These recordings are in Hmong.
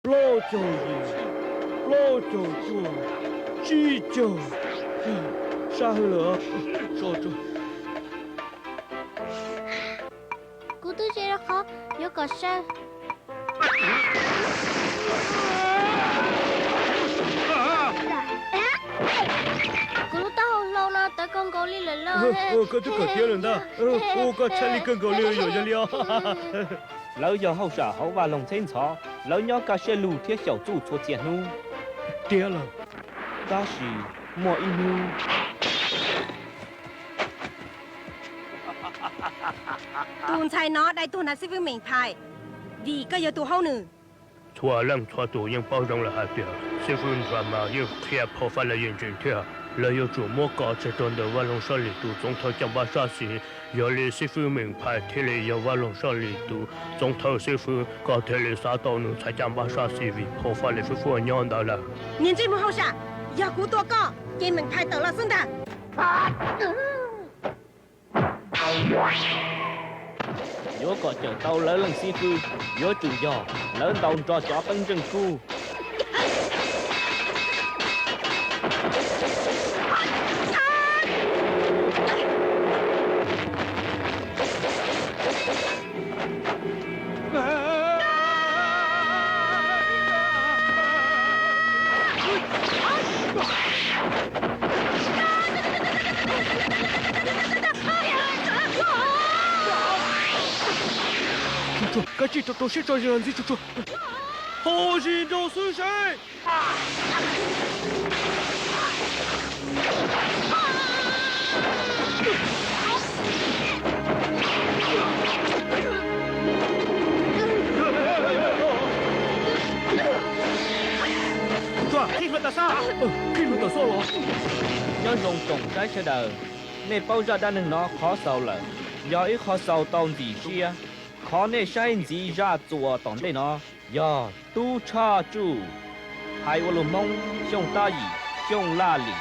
Plaub caug yim, plaub caug cuaj, tsib caug. Sab heev lawm. Kuv twb ze rau qhov yuav kom sawv. Kuv lub taub hau hlau no tawv kawg nkaus li lawm lauj. Koj twb kawm tiav lawm ntag. Ua koj tshaj lij kawg nkaus li, yog li os. Lawv yog hauj sam hauv vaj loog txheeb ntxhov, lawv nyob kaj siab lug thiab xyaum txuj txhua txhia hnub. Tiav lawm. Tab sis muaj ib hnub, tus ntxhais no dai tuag ntawm xib fwb Meem Phais, vim koj yog tus hauj nws. Txhua leej txhua tus yeej paub zoo lawm hais tias xib fwb Nrua Mas yeej qhia phau faj laj yeej tseem thiab. Lawv yuav tsum muab koj tseg rau ntawm vaj loog soj lim tus txoov thawj caj npab sab xis. Yog li xib fwb Meem Phais thiaj li yog vaj loog soj lim tus txoov thawj xib fwb, koj thiaj li xav tau nws txhais caj npab sab xis vim phau faj laj xib fwb nyob ntawd lawm. Niag ntsej muag hauj sam, yog kuv tua koj ces Meem Phais tawm los xwb ntag. Yuav kom cawm tau lawv leej xib fwb, yuav tsum yog lawv ntaus nrog cov teeb zeej kub. Tsuag tsuag, kav tsij rau rau siab tso zis los ntxiv tsuag tsuag. Ho zis nraus xwb seb. Tsuag, khij hluas tas xoj. Khij hluas tas xoj los. Nyob zoo tsoom saib sawv daws, nej paub zaj dab neeg no qhov xaus lawm. Yog ib qho xaus tau ntxim siab. Thov nej saib ntxiv zaj txuas tom ntej no, yog Tub Tshaj Tsuj, hais ua lus Hmoob, Xyooj Tab Yim, Xyooj Laj Lim.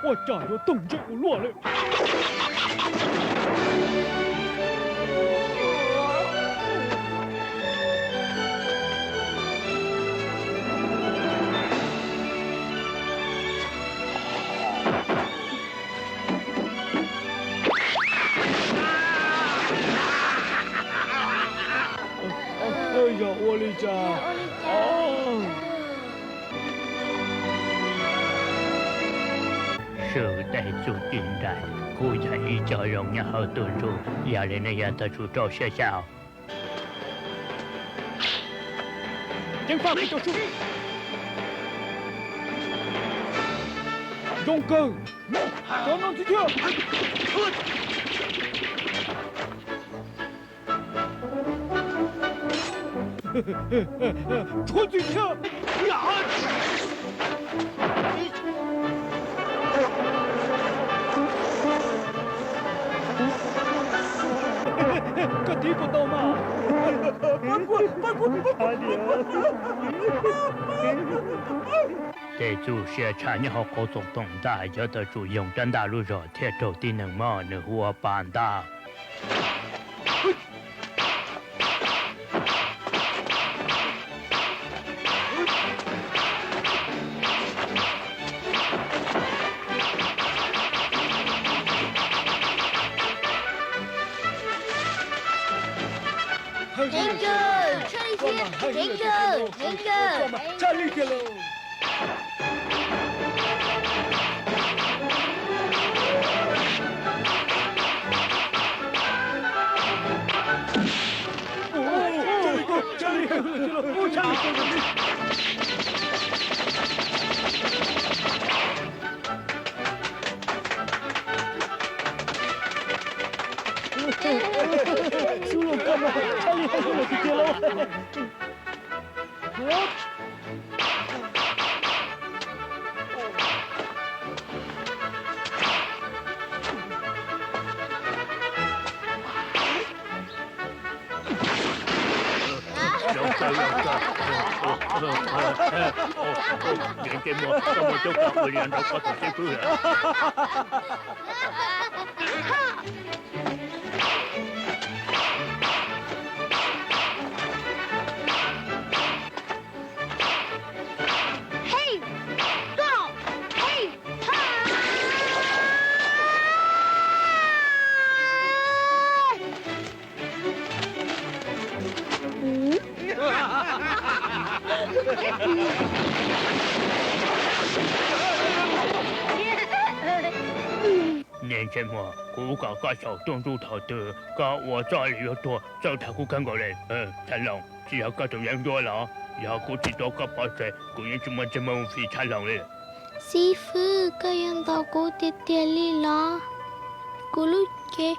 Ua cas yuav toog ntsej ua luaj li. Yog ua li cas? Sawv daws txuj ci nraim, kuv yog ib co zoo nyob hauv tus ntsuj, yog li nej yuav tau tsum rau siab xyaum. Ceev faj kuv cov tswv. Zoo kawg, cov no ntxiv thiab. Tshuav ntxiv thiab. Koj tiv puas tau mas? Tej txuj siab tshaj nyob hauv qauv txoos toom ntag, yuav tau tsum yoog rab ntaj lub zog thiaj raug tib neeg mob, nws hu ua pas ntaj. Heev kawg, tshaj li thiab, heev kawg, heev kawg. Tshaj li tiag lauj. Xub los koj mas tshaj li hais xub los tiag tiag lauj. Niam ntsej muag, koj muaj cuab kav ua li no rau koj tus xib fwb lawm. Niam ntsej muag, kuv kom koj xyaum tuaj ntsuj thaum twg, koj ua txoj li yuav tuag txawj tham kuv kawg nkaus li. Txhaj Loos, tsis yog koj tus yeeb ncuab los? Yog kuv tsis tua koj pov tseg, kuv yeej tsis muaj ntsej muag mus fim Txhaj Loos li. Xib fwb, koj yuav ntaus kuv tiag tiag li los? Kuv lub cev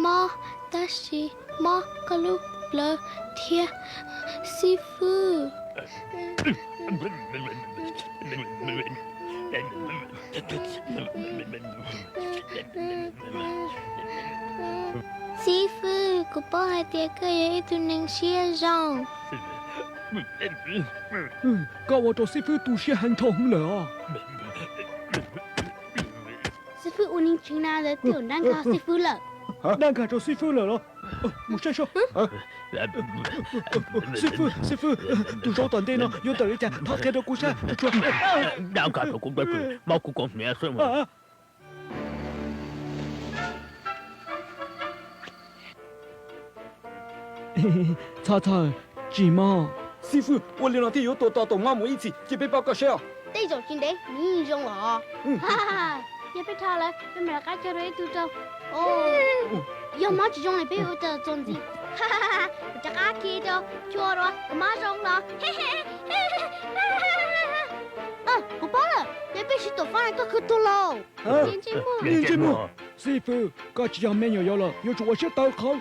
mob, tab sis mob koj lub plawv thiab, xib fwb. Xib fwb, kuv paub hais tias koj yog ib tug neeg siab zoo. Koj ua rau xib fwb tu siab heev dhau hwv lawm os. Xib fwb ua neeg tshee na, lawv twb nrab nkag xib fwb lawm. Nrab nkag rau xib fwb lawm los? Mus saib seb. Xib fwb, xib fwb, tus zaub tom ntej no yuav tawm li cas, thov qhia rau kuv saib. Nrab nkag rau kuv, mob kuv kaus hniav xwb. Txhob txhawj, tsis mob. Xib fwb, ua li no thiaj yuav tua tau tus mob mus ib txhis, cia peb pab koj saib os. Tej zaum tsis ntev nws yeej zoo los. Yog peb dhau lawm, peb mam rov qab cog dua ib tug rau. Yog mob tsis zoo li peb ua tau txuas ntxiv. Kuv rov qab khi rau chua dua kom mob zoo los. Kuv paub lawm, yog peb sib tuam fab no koj khwv tuag lauj. Niam ntsej muag, xib fwb, koj tsis yog me nyuam yaus lawm, yuav tsum ua siab tawv qhawv.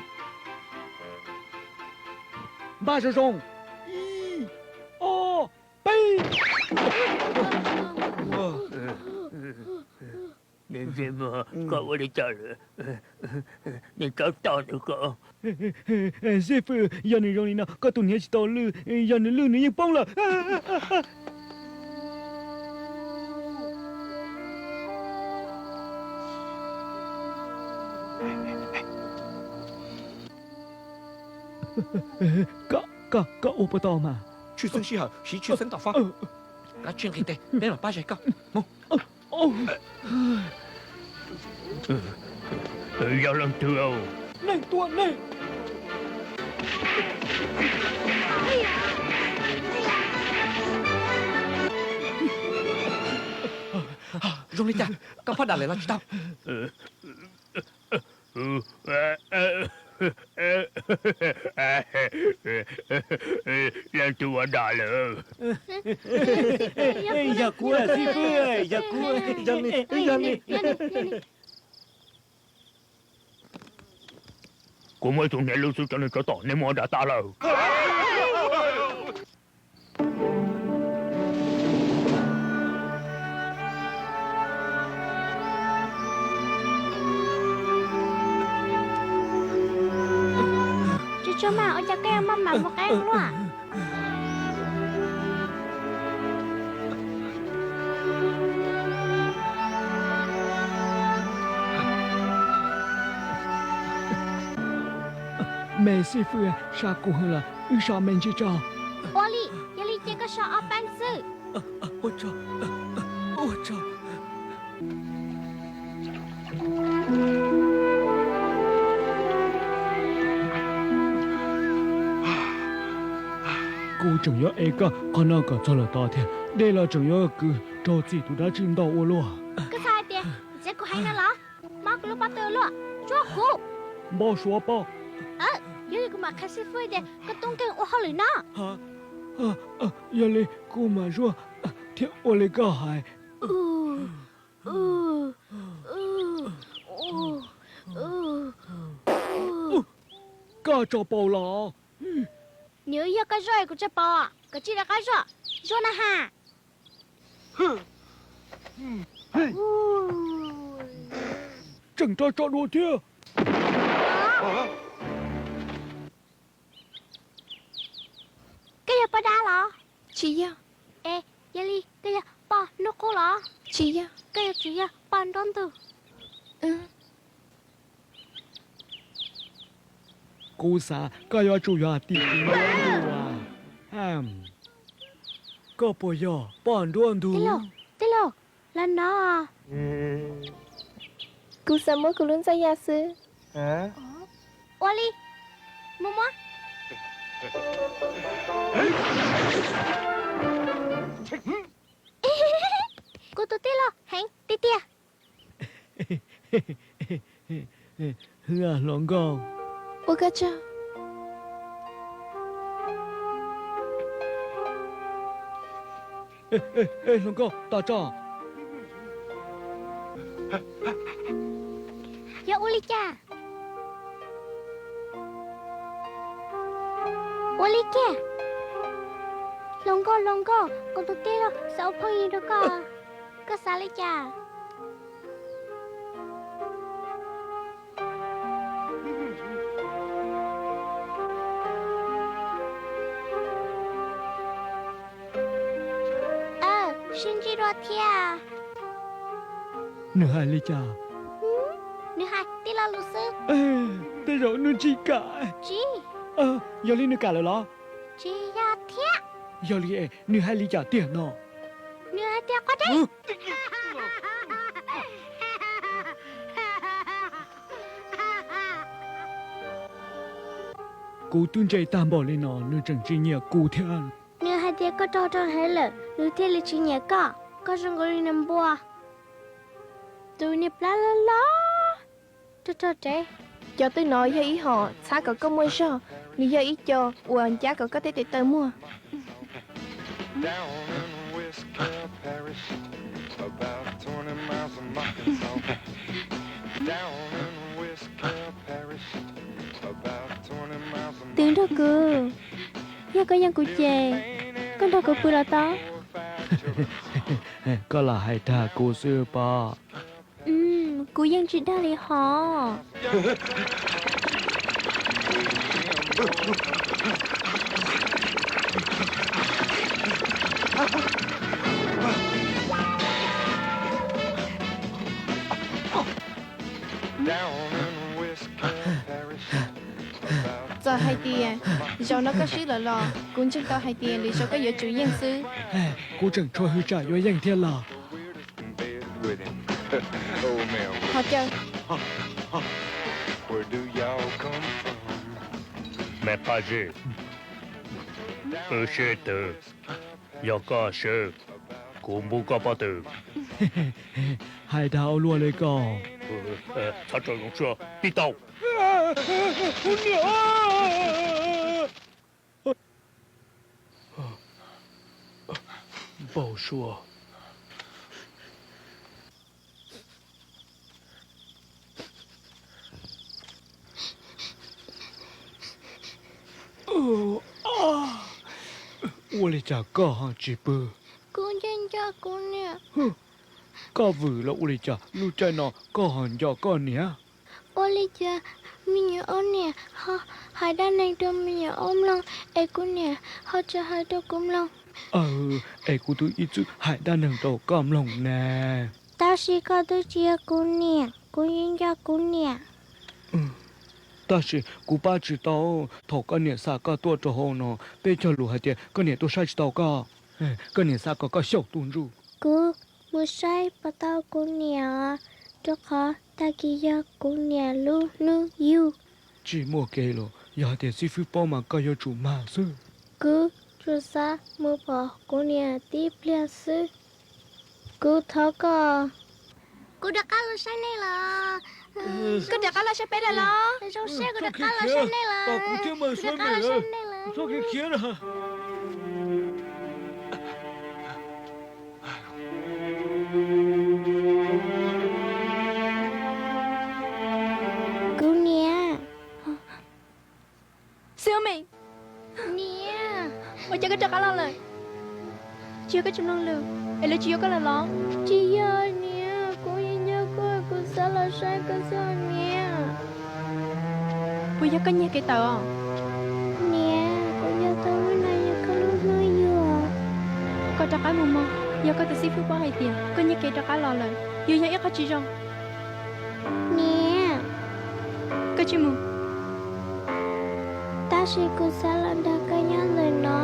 Npaj zoo zoo, ib, ob, peb. Niam ntsej muag, koj ua li cas lawm? Niam tsov tog ntawm koj. Xib fwb, yog nws zoo li no, koj tus hniav tsis tau lwj, yog nws lwj nws yeej poob lawm. Koj, koj ua puas tau mas? Tshwj xeeb sij hawm, siv tshwj xeeb tom fab. Kav tsij nqis tes, peb mam pab zais koj. Yog leej twg? Neeg tua neeg. Zoo li cas koj phab dam lawm los tsis tau? Leej twg ua dam lawm? Yog kuv, xib fwb, yog kuv, yog li, yog li. Kuv muaj ib tug hniav lwj xwb, cov neeg tsov tom nej muab dam tas lawm. Tsuag tsuag mas, ua cas koj yuav maj mam mus qeeb luaj? Me xib fwb, sab kub heev lawm, wb so me ntsis tso. Ua li, yog li ces koj so ob peb xwb. Ua tsaug, ua tsaug. Kuv tseem yuav ev koj qhov no kom txog lawm tod thiab, dej los tseem yuav kwv raug txim tus dab tsi ntau ua luaj. Koj xav hais tias kuv txiav kuv heev no los? Mob kuv lub pob tw luaj, tsuag kuv. Npau suav pob. Yog li kuv mam qhia xib fwb tias koj tub nkeeg ua hauj lwm no. Yog li kuv mam zuaj thiab ua li koj hais. Koj tso paus los? Nws yog koj zuaj kuv tso paus, koj cia li rov qab zuaj, zuaj na has. Tseem rov tso dua thiab. Tsis yog. Es yog li koj yog poj hnub qub los? Tsis yog. Koj yuav tsum yog poj nruab ntug. Kuv xav koj yuav tsum yog tim kuv nruab ntug. Koj puas yog poj nruab ntug? Tij laug, los no. Kuv xav muab kuv lub ntxaj ya xwb. Ua li, mus muab. Kuv tus tij laug heev tiag tiag. Hlob nkauj, ua koj tsaug. Hlob nkauj, tos tso. Yog ua li cas? Ua li kiag. Hluas nkauj, hluas nkauj, kuv tus tij laug xav ua phooj ywg rau koj. Koj xav li cas? Sib ntsib dua thiab. Nws hais li cas? Nws hais tij laug lus xwb. Tej zaum nws tsis kam. Tsis. Yog li nws kam lawm los? Tsis yog thiab. Yog li es nws hais li cas tiag no? Nws hais tias qhov tseeb. Kuv twb ntse tag npaum li no nws tseem tsis nyiam kuv thiab. Nws hais tias koj raug rau heev lawm nws thiaj li tsis nyiam koj. Koj zoo nkaus li niag npua, tus niag plab loj loj, raug raug tsev. Cov twj no yog ib hom txhab kom koj muaj zog, nws yog ib co uas ncab kom koj tej tes taw muag. Twb nrog kuv, yog koj yeej kuv ces koj nrog kuv pw los tau. Koj los hais dag kuv xwb pob. Kuv yeej tsis dag li hos. Txawm hais tias zaum no koj swb lawm los kuv ntseeg tau hais tias lwm zaus koj yuav tsum yeej xwb. Kuv tseem tshuav hwj tsam yuav yeej thiab los. Ho caw. Me Qab Zib, wb sib tw, yog koj swb, kuv npuab koj pob tw. Hais dag ua luaj li koj. Txhob tso zoo siab, tib tau. Npau suav. Ua li cas koj ho tsis pw? Kuv nco nco kuv niam. Koj vwm los ua li cas lub caij no koj ho nco koj niam? Ua li cas me nyuam ob niam ho hais dab neeg rau me nyuam ob mloog es kuv niam ho tsis hais rau kuv mloog? Es kuv twb ib txwm hais dab neeg rau koj mloog ne. Tab sis koj twb tsis yog kuv niam, kuv yeej nco kuv niam. Tab sis kuv pab tsis tau, thaum koj niam xa koj tuaj rau hauv no, peb cog lus hais tias koj niam tuaj saib tsis tau koj. Koj niam xav kom koj xyaum tus ntsuj. Kuv mus saib puas tau kuv niam, rau qhov tag kis yog kuv niam lub hnub yug. Tsis muaj kev los, yog hais tias xib fwb paub mas koj yuav tsum mag xwb. Kuv tsuas xav mus pom kuv niam tib pliag xwb. Kuv thov koj. Kuv rov qab los saib nej lawm. Koj rov qab los saib peb lawm los? Zoo siab kuv rov qab los saib nej lawm. Kuv rov qab los saib nej lawm. Kuv niam. Xib Hwb Meem. Niam. Ua cas koj rov qab los lawm? Tsis yog koj tsis mloog lus es lawv tsis yuav koj lawm los? Tsis yog niam, kuv yeej nco koj, kuv xav los saib koj xwb niam. Puas yog koj nyiag kev tawm os? Niam, kuv nco tau lub no yog koj lub hnub yug. Rov qab mus mog, yog koj tus xib fwb paub hais tias koj nyiag kev rov qab los lawm, yuav yog ib qho tsis zoo. Niam, koj tsis mus. Tab sis kuv xav los nrog koj nyob ntawm no.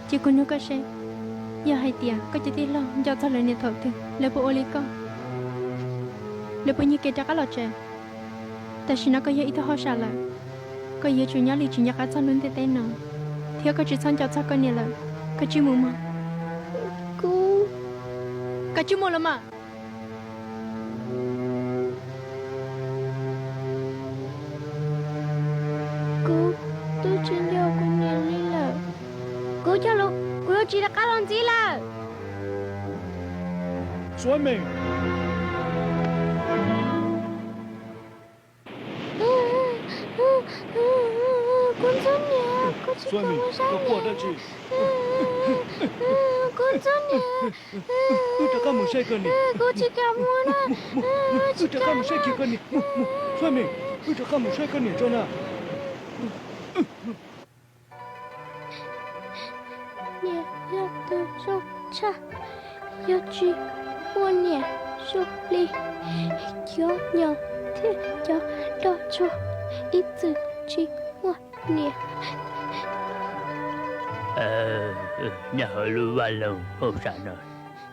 Ces kuv nug koj seb, yog hais tias koj cov tij laug nco txog lawv niam thaum twg, lawv puas ua li koj? Lawv puas nyiag kev rov qab los tsev? Tam sim no koj yog ib tug hauj sam lawm, koj yuav tsum nyob li tsis nco qab txog lub ntiaj teb no, thiab koj tsis txhob nco txog koj niam lawm. Koj tsis mus mog? Kuv, koj tsis mus los mas. Kuv twb tsis nco kuv niam li lawm. Kuv cog lus, kuv yuav tsis rov qab los ntxiv lawm. Suav Meem. Kuv ntxub niam, kuv tsis kam mus saib niam. Kuv ntxub niam. Wb rov qab mus saib koj niam. Kuv tsis kam mus na. Wb rov qab mus saib kiag koj niam. Mus, mus, Suav Meem, wb rov qab mus saib koj niam tso na. Niam yog tus zoo tshaj, yog tsis muaj niam zoo li cov nyom thiab cov nroj tsuag ib txwm tsis muaj niam. Nyob hauv lub vaj loog hauj sam no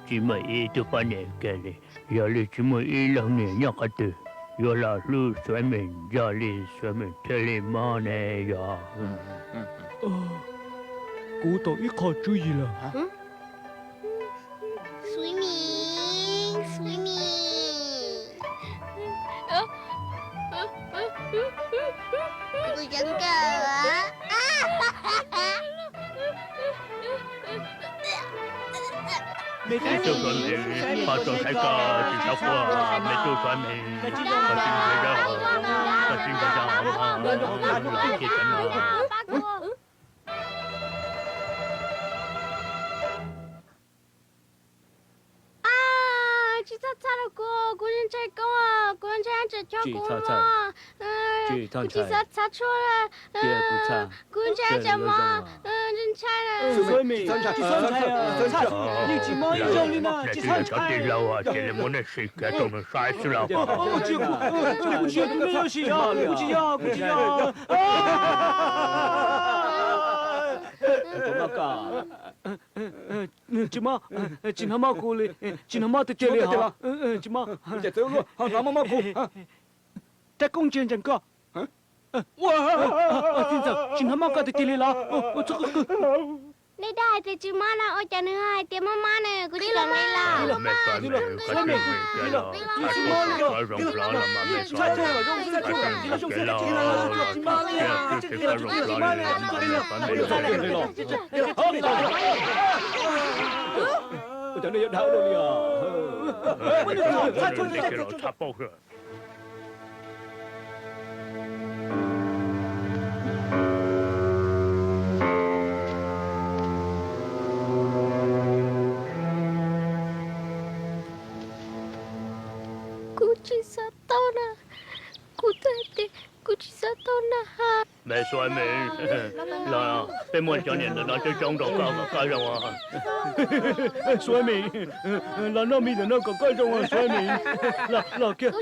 tsis muaj ib tug poj niam kiag li. Yog li tsis muaj ib leeg niam nyob qhov twg yuav los hlub Suav Meem nrog li, Suav Meem thiaj li mob ne yog. Kuv tau ib qho tswv yim lawm. Suav Meem, Suav Meem. Me tub Suav Meem, pog tau saib koj tsis tau quaj, me tub Suav Meem, koj tsis ntshai, koj tsis ntshai, los kiag cov no. Tsis txhob txhab rau kuv, kuv ntshai koj, kuv ntshai tsam chob kuv no. Kuv tsis xav txhab tshuaj, kuv ntshai tsam mob, ntshai. Yeej tsis mob ib zaug li na, tsis txhob ntshai. Tij laug ces li muab nej sim kiag rau nws saib xwb los. Kuv tsis yog tus neeg sim yog, kuv tsis yog, kuv tsis yog. Tsis mob, tsis hnov mob kuv li, tsis hnov mob tiag tiag li. Tsis mob. Rab koob ntsia ntsees koj. Txiv ntxawm, tsis hnov mob koj tiag tiag li los? Nej dag hais tias tsis mob no ua cas nws hais tias mob mob ne? Kuv tsis los li lawm. Ua cas nej yuav dag li os? Txhaj paub. Kuv tsis xav tau na, kuv twb hais tias kuv tsis xav tau na ha. Me Suav Meem, los peb muab cov niam ntawm no coob coob rau koj kom koj zoo. Suav Meem, los noj me ntawm no kom koj zoo Suav Meem. Los kiag,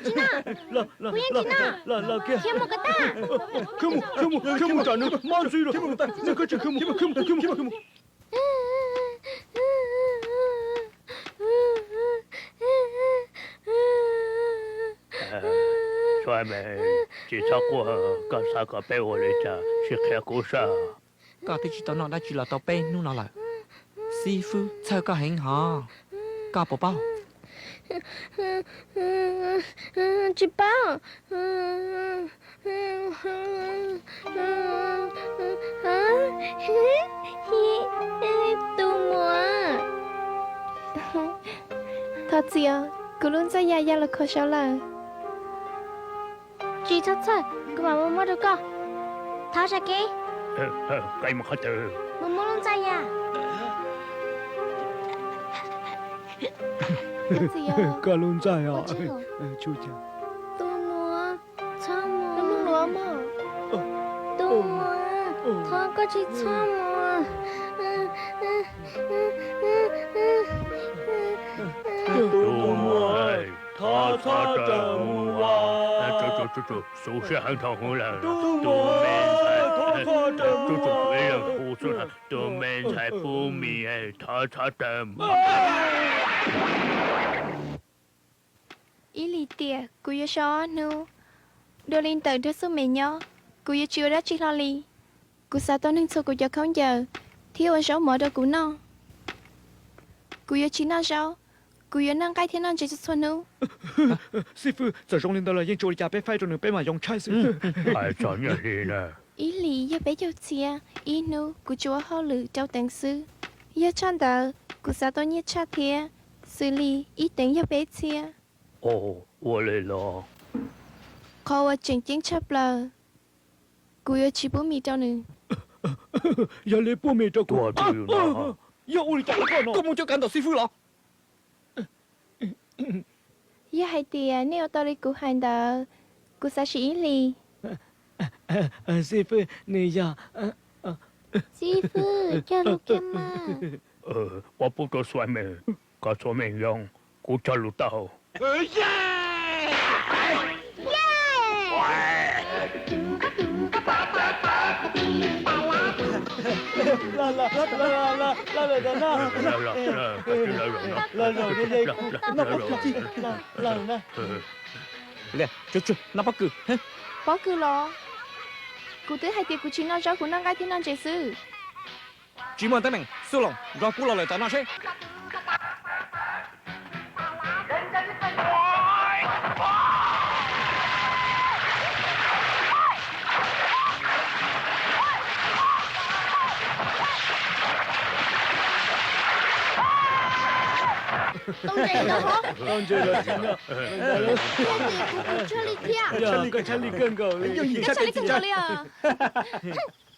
los kiag. Khwv mus, khwv mus, khwv mus tsam nws mob ntxwv lawm. Nej koj tsis khwv mus, khwv mus, khwv mus, khwv mus, khwv mus. Suav Meem, tsis txhob quaj, koj xav kom peb ua li cas sim qhia kuv saib. Koj twb tsis tau noj dab tsi los tau peb hnub no lawm. Xib fwb txhawj koj heev hos, koj puas paub? Tsis paub. Tus muam. Thov txim os, kuv lub ntxaj yas ya los khuam saud lawm. Tsis txhob txhawj, kuv mam mus muab rau koj. Thov zam kev. Mus muab lub ntxaj yas. Koj lub ntxaj os. Tus muam, txhob mus. Tus muam, thov koj tsis txhob mus. Tus muam, thov txhob rawm mus os. Xub siab heev dhau hwv lawm. Tus me ntxhais, tus me ntxhais pub mis, thov txhob rawm mus. Ib lim tiam kuv yuav sau ob hnub, dua li ntawm nrog Xub Mem nyob, kuv yuav tsis ua dab tsi hlo li. Kuv xav tau neeg txhua kuv cov khaub ncaws thiab ua zaub mov rau kuv noj. Kuv yuav tsis noj zaub, kuv yuav noj nqaij thiab noj ntses txhua txhua hnub. Xib fwb, txawm zoo li ntawd los yeej tsis ua li cas, peb faib rau nws peb mam yoo tshaib xwb. Hais txog nyiaj hli na. Ib hlis yog peb caug txhiab, ib hnub kuv tsuas ua hauj lwm rau teev xwb. Yog tshaj ntawd, kuv xav tau nyiaj tshaj thiab, xws li ib teev yog peb txhiab. Ua li los. Qhov uas tseem ceeb tshaj plaws, kuv yuav tsis pub mis rau nws. Yog li pub mis rau kuv. Yog ua li cas koj mus coj kav ntawm xib fwb los? Yog hais tias nej ua tau li kuv hais ntawd, kuv xav sim ib hlis. Xib fwb, nws yog... Xib fwb, cog lus kiag mas. Pub rau Xua Mem kom Xua Mem yoo, kuv cog lus tau. Noj pob kws. Pob kws los? Kuv twb hais tias kuv tsis noj zaub, kuv noj nqaij thiab noj ntses xwb. Tsis muaj teeb meem, Xub Loos, nrog kuv los lawm tom no seb. Tau ntses los tsis noj. Yog tias kuv, kuv tshaj li thiab. Koj tshaj li kawg nkaus li. Koj tshaj li kawg nkaus li os.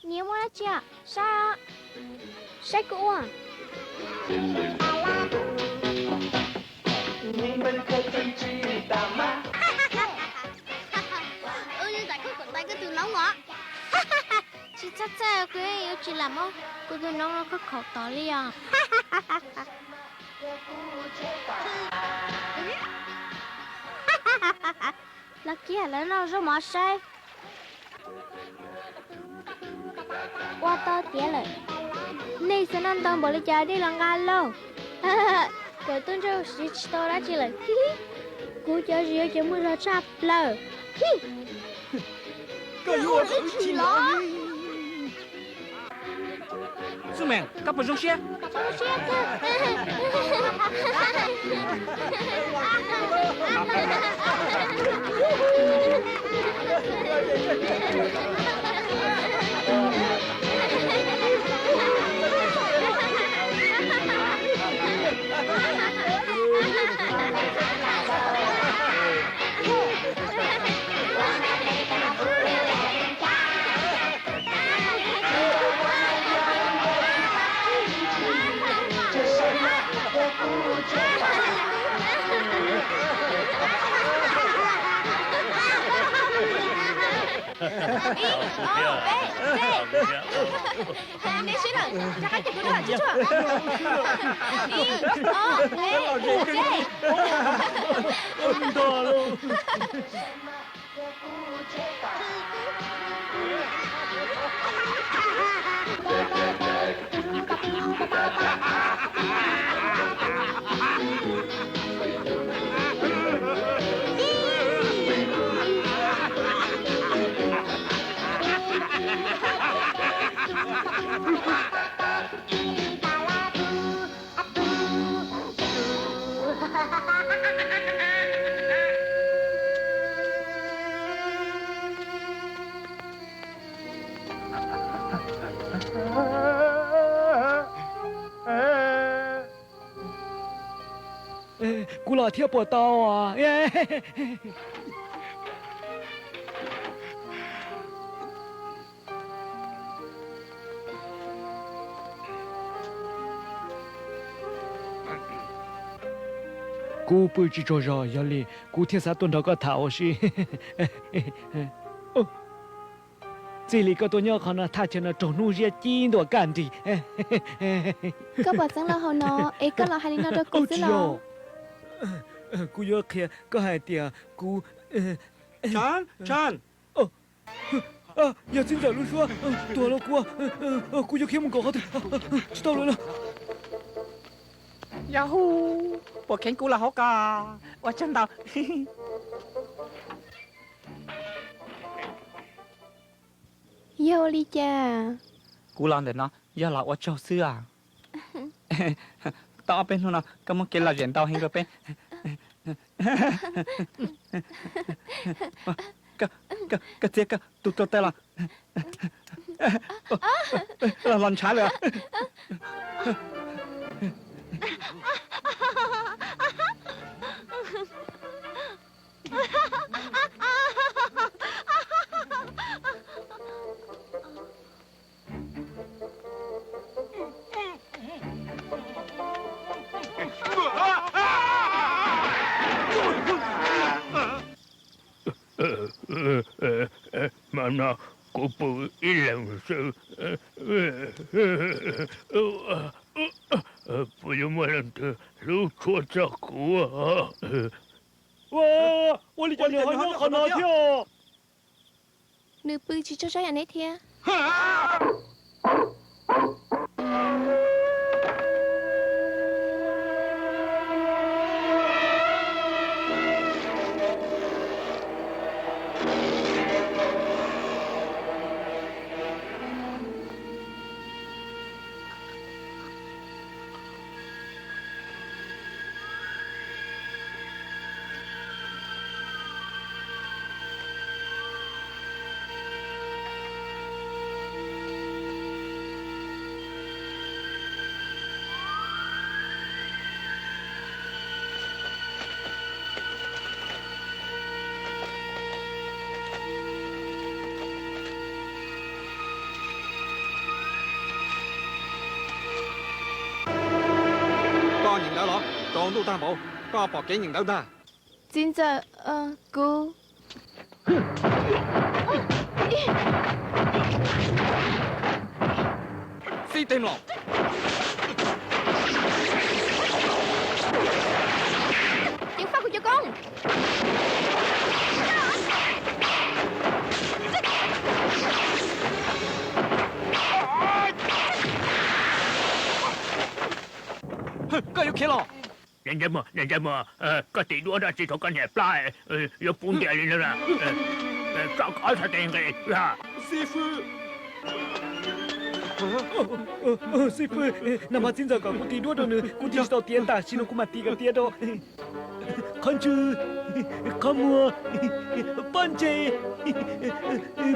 Niam, muaj dab tsi? Saib, saib kuv ua. Wb twb txais koj kom ntais koj tus noob os. Tsis txhawj txhawj, kuv yuav tsis lam muab kuv tus noob no khaub khaum tod li os. Los kiag lawv noj zaub mov saib. Ua tau tiav lawm. Nej xav noj ntau npaum li cas dej los nqa lauj. Kawm tuaj ntsej siv tsis tau dab tsi lawm. Kuv cov zis yuav ces muaj zog tshaj plaws. Koj yuav ua tau ib txhij los. Xub Meem, koj puas zoo siab? Ib, ob, peb, tseg. Neb sib lawm, rov qab ces kuv rov qab tsuag tsuag. Ib, ob, peb, tseg. Kuv los thiab puas tau? Kuv pw tsis tsaug zog, yog li kuv thiaj xav tuaj nrog koj tham ua si. Txij li koj tuaj nyob qhov no thaj chaw no raug hnub ziab cib ntua kaj nrig. Koj pom Txeev Laus hauv no es koj los hais li no rau kuv xwb los? Kuv yuav qhia koj hais tias kuv... Yog txiv ntxawm lub suab tuag los kuv, kuv yuav khiav mus nkaum qhov twg? Tsis tau lawm no. Yahoo, puas kheev kuv los hauv ko? Ua tsaug ntau. Yog ua li cas? Kuv los ntawm no yog los ua tsaug xwb os. Tau ob peb hnub no koj muaj kev lom zem ntau heev rau peb. Koj txiav koj tus rau tawg los, los ntshav lawm. Mas no kuv pw ib leeg xwb, puas yuav muaj leej twg hlub tshua txog kuv? Ua li cas nws ho nyob qhov no thiab? Nws pw tsis tsaug zog yam neb thiab. Koj nyeem ntawv los? Tsaus ntuj tag npaum koj pom kev nyeem ntawv ntag. Txiv ntxawm, kuv... Xib teg mlom. Ceev faj kuv cov koob. Koj yuav khiav los? Koj tis duab dab tsi rau koj niam plab, yuav puv ntiag li no. Tso koj ob sab tes nqis. Xib fwb, nag hmo txiv ntxawm kom kuv tis duab rau nws, kuv tis tsis tau tiav, tam sim no kuv mam tis kom tiav rau. Qhov ntswg, qhov muag, pob ntseg,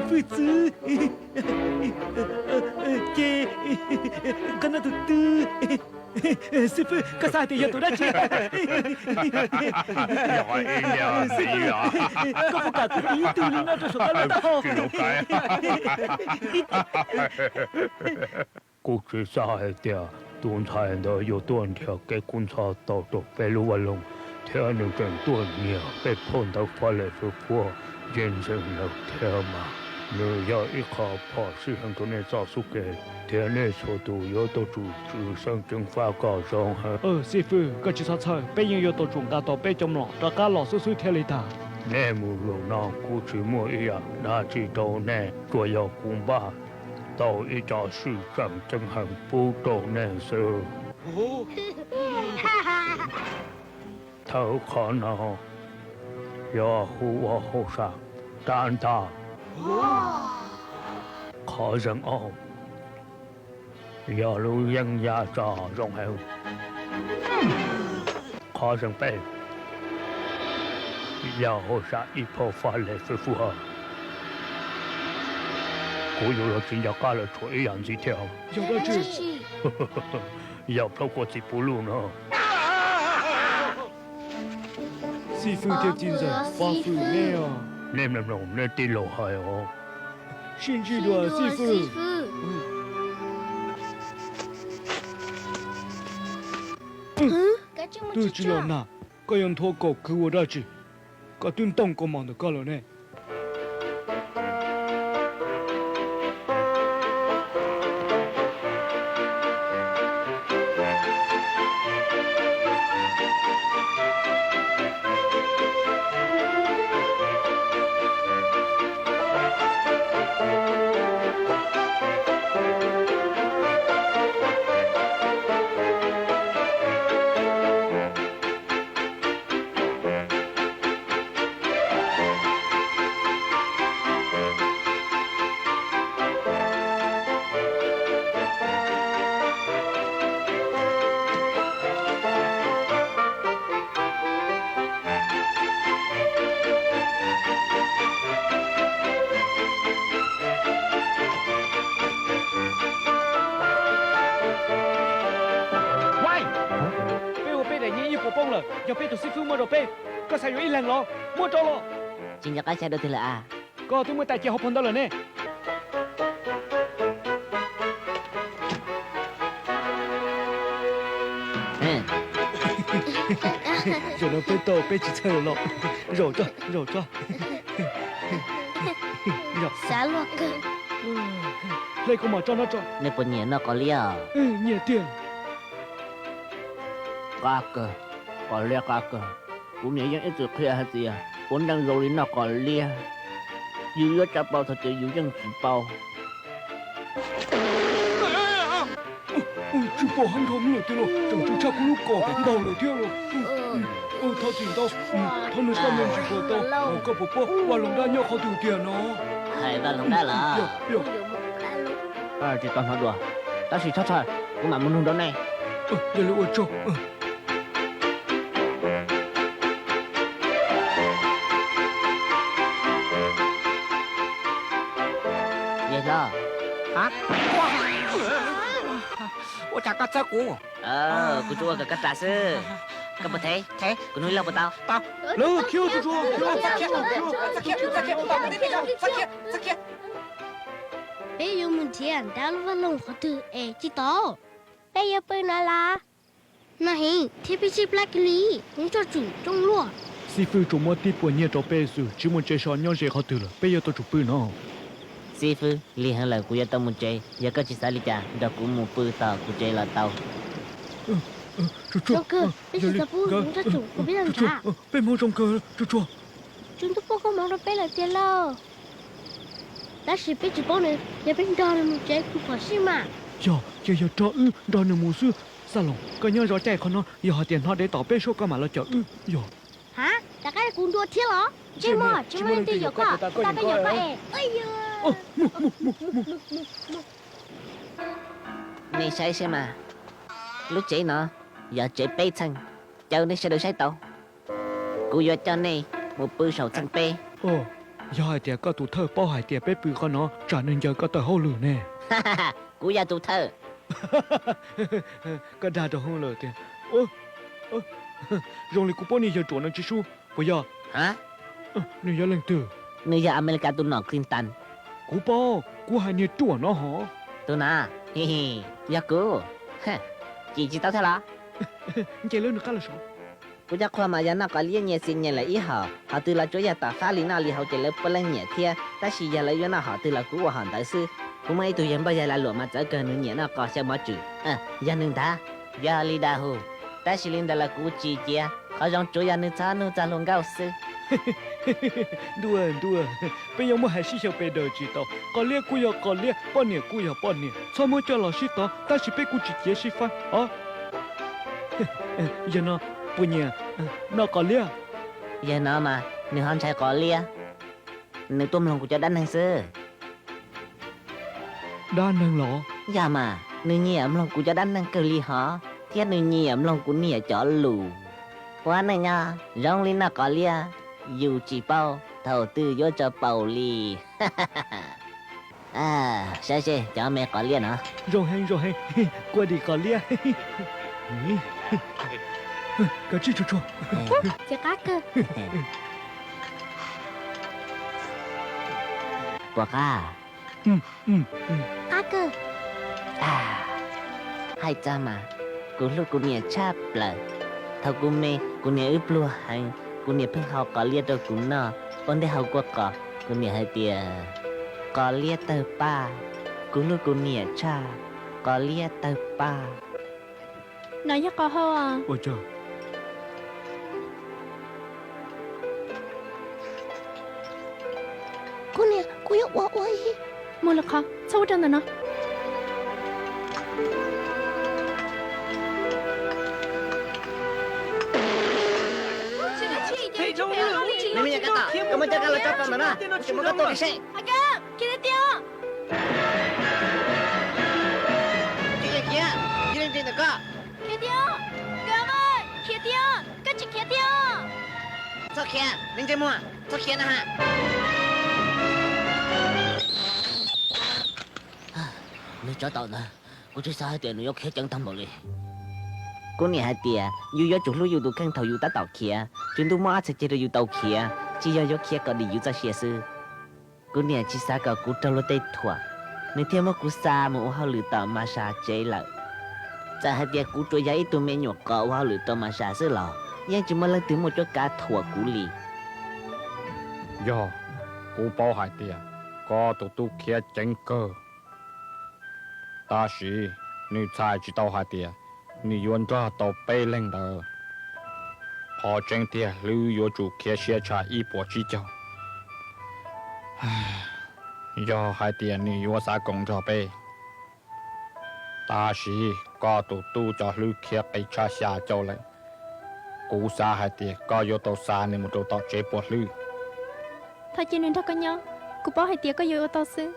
hwj txwv, ces qhov no tus twg. Xib fwb, koj xav hais tias yog tus dab tsi? Koj puas kam kuv tis ib tug li no rau saum koj lub taub hau? Kuv tsis xav hais tias tus ntxhais ntawd yuav tuaj nrhiav kev kub ntxhov tau rau peb lub vaj loog, thiab nws tseem tuaj nyiag peb phau ntawv faj lem fwj fuaj ntse ntsees lawm thiab mas. Nws yog ib qho phom sij heev rau nej txoj xub kev, thiab nej txhua tus yuav tau tsum tswv xeeb ceev faj kom zoo heev. Xib fwb, koj tsis txhob txhawj, peb yeej yuav tau tsum nqa tau peb cov mlom rov qab los xwb xwb thiaj li tag. Nej mus zaum no kuv tsis muaj ib yam dab tsi rau nej, tsuas yog kuv npaj tau ib co sij tseem ceeb heev pub rau nej xwb. Thawj qhov no yog hu ua hauj sam rab ntaj. Qhov zeem ob yog lub yeeb yaj tsov zoo heev. Qhov zeem peb yog hauj sam ib phau faj lem fwj fuaj. Kuv yuav los tsis nco qab lawm tshuav ib yam ntxiv thiab. Yog plaub kua txiv puv luj no. Xib fwb thiab txiv ntxawm, pab fwm nej os. Nej mloog nej tij laug hais os. Sib ntsib dua xib fwb. Twb tsis los nag, koj yuav nthuav kaum kwv ua dab tsi? Koj twb ntoo kaus mom ntawm koj lawm ne. Yog peb tus xib fwb muab rau peb, koj xav yuav ib leeg los? Muab rau los. Tsis nco qab xyab dua twg lawm a? Koj twb muab tais cia hauv phau ntawv lawm ne. Zaum no peb tau, peb tsis txhawj los. Zaum tso, zaum tso. Xav luag kawg. Hle kuv mom tso no tso. Nej puas nyiam noj qos liab? Nyiam tiag. Qab kawg, qos liab qab kawg. Kuv niam yeej ib txwm qhia hais tias ua neej zoo li noj qos liab, yus yuav tsa pau thaum twg yus yeej tsis paub. Tsis pom heev dhau lawm tiag los, tseem tsw tshaj kuv lub kos ntau lawm thiab los. Thov txim ntau, thov nws koj me ntsis kom tau. Koj puas paub vaj loog dab nyob qhov twg tiag no? Hais vaj loog dab los? Tsis tau hnov dua, tab sis txhob txhawj, kuv mam mus nug rau nej. Yog li ua tsaug. Yawg hlob, ua cas koj txhawb kuv? Kuv tsuas ua kom koj ras xwb. Koj puas thev? Kuv nug ib lo puas tau? Lawv khiav, tsuas tsuas. Peb yuav mus nrhiav nrad lub vaj loog qhov twg es tsis tau? Peb yuav pw no los? No heev thiab peb tshaib plab kiag li, kuv nrog tsum rooj luaj. Xib fwb tsuas muab tib puas nyiaj rau peb xwb, tsis muaj tsev so nyob ze qhov twg lawm, peb yuav tau tsum pw no. Xib fwb, lig heev lawm, kuv yuav tau mus tsev, yog koj tsis xav li cas nrog kuv mus pw tom kuv tsev los tau. Zoo kawg, peb tsis tau pub nrog tsum, kuv peb nrad. Peb hmoov zoo kawg, tsuas tsuas. Tswv ntuj pub koob hmoov rau peb lawm tiag lauj. Tab sis peb tsis paub nws, yog peb nrog nws mus tsev kuj phom sij mas. Yog, ces yog nrog wb nrog nws mus xwb. Xab Loos, koj nyob zov caij qhov no, yog hais tias hnov dev tom peb suab koj mam los cawm wb. Yog. Ha, rov qab kuv nrua thiab los? Ntsej muag, tsis muaj leej twg yuam koj, tsis tas koj yuam koj es. Nej saib saib mas, lub tsev no yog tsev peb txheej, caw nej sawv daws saib tau. Kuv yuav coj nej mus pw saum txheej peb. Yog hais tias koj tus thawj paub hais tias peb pw qhov no, tsam nws ncaws koj tawm hauj lwm ne. Kuv yog tus thawj. Koj dag rau hauv lawm tiag. Zoo li kuv paub niag yawg ruam no tsis sub, puas yog? Nws yog leej twg? Nws yog Amelikas tus nom Clinton. Kuv paub, kuv hais niag ruam no hos. Tus no, yog kuv. Cim tsis tau thiab los? Nce lawv nws qab los saud. Kuv cov qhua mas yog noj qos liab nyias xis nyias lawm ib hom, qhov twg los tsuav yog tom fab li noj li haus ces lawv puav leej nyiam thiab, tab sis yog lawv yuav noj hom twg los kuv ua hom ntawd xwb. Kuv muaj ib tug yawg npawg yawg lav luam mas txawv kawg, nws nyiam noj qos xyaw mov tswm. Yog nws ntag. Yog li ntawd hu, tab sis li ntawd los kuv tsis cia, qhov zoo tsuav yog nws txhob nug txog hluas nkauj xwb. Ntuj, ntuj, peb yuav muab hais sib xyaw pes daws tsis tau. Qos liab kuj yog qos liab, poj niam kuj yog poj niam, txhob muab coj los sib tov, tab sis peb kuj tsis ciav sib faib os. Yawg no puas nyiam noj qos liab? Yawg no mas nws ho ntshai qos liab, nws tuaj mloog kuv cov dab neeg xwb. Dab neeg los? Yog mas, nws nyiam mloog kuv cov dab neeg kawg li hos, thiab nws nyiam mloog kuv niam cov lus. Ua neej nyob zoo li noj qos liab, yus tsis paub thaum twg yuav tso paus li. Saib seb cov me qos liab no. Zoo heev, zoo heev, kua dim qos liab. Koj tsib tsuag tsuag. Ces qab kawg. Puas qab? Qab kawg. Hais txog mas, kuv hlub kuv niam tshaj plaws. Thaum kuv me, kuv niam wb pluag heev, kuv niam pheej hau qos liab rau kuv noj. Ua ntej hau kua qos, kuv niam hais tias, qos liab tawg paj, kuv hlub kuv niam tshaj, qos liab tawg paj. No yog qos hau. Kuv niam, kuv yuav ua ua ib. Muaj lwm qhov, txhob ua rau ntawm no. Nws me nyuam kab tom, koj muab coj kab los tso plaws ntawm no, tsis muab koj tua kiag seb. Khiav tiag tiag. Tsis yog khiav, yog leej twg ntawm koj. Khiav tiag, nkawd, khiav tiag, koj tsis khiav tiag. Txhob khiav, me ntsej muag, txhob khiav na ha. Nws tsov tom ntawd, kuv tsis xav hais tias nws yuav khiav ceev tag npaum li. Kuv niam hais tias yus yuav tsum hlub yus tus kheej thaum yus tab tom khiav, tswv ntuj muab ob txhais ceg rau yus tau khiav, tsis yog yuav khiav kom dim yus txoj sia xwb. Kuv niam tsis xav kom kuv raug luag tej thuam, nws thiaj muab kuv xa mus ua hauj lwm tom Mas Sa tsev lawm. Txawm hais tias kuv tsuas yog ib tug me nyuam qos ua hauj lwm rau Mas Sa xwb los yeej tsis muaj leej twg muaj cuab kav thuam kuv li. Yog, kuv paub hais tias koj tus tub khiav ceev kawg, tab sis nws txhais tsis tau hais tias nws yuav nrog tau peb leeg ntawd. Qhov tseeb tiag hlwb yuav tsum khiav siab tshaj ib puas tsib caug, yog hais tias nws yuav xav koom nrog peb. Tab sis koj tus tub cov hlwb khiav qis tshaj xya caum lawm. Kuv xav hais tias koj yuav tau xa nws mus rau tom tsev puas hlwb. Thov cia nws nrog koj nyob, kuv paub hais tias koj yuav ua tau xwb.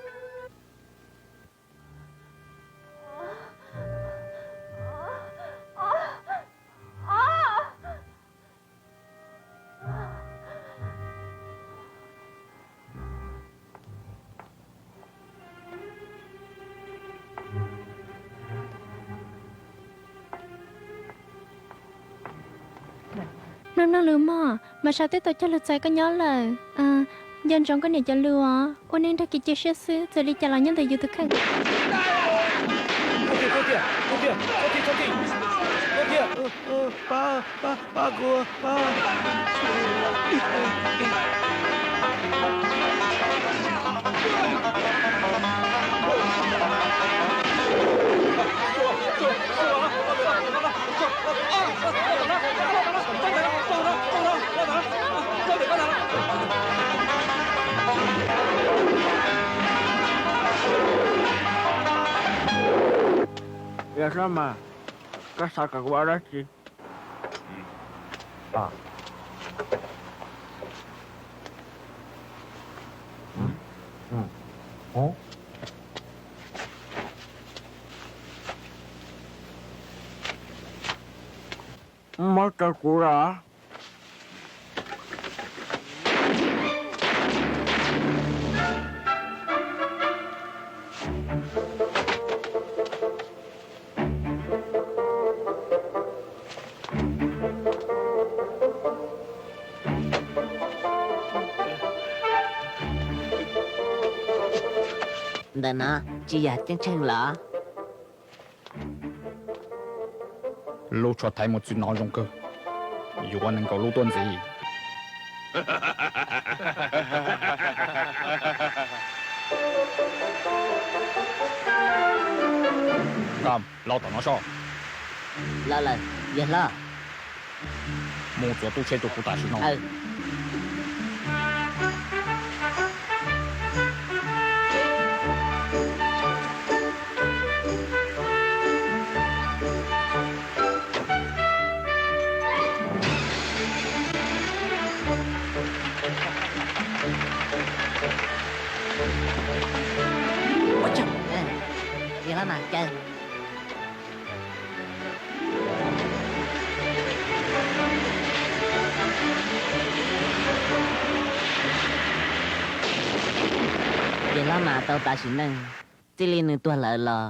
Mloog mloog lus mog, Mas Sa twb tau cog lus txais koj nyob lawm. Nco ntsoov koj niam cov lus os, ua neej nrog kev cia siab xwb, txawm li cas los nyob ntawm yus tus kheej. Yog mas, koj xav kom kuv ua dab tsi? Muab rau kuv los? Ntawm no tsis yog ceeb tsheej los? Lub tsho thaiv mus txwm no zoo kawg, yuav nees nkaum lub tuaj ntxiv. Kam, los tom no soj. Los lawm, yawg hlob. Mus txuas tub tsheb rau kuv tam sim no. Ua tsaug, yawg hlob mas caw. Yawg hlob mas tau tas sim neej, txij li nws tuag lawm los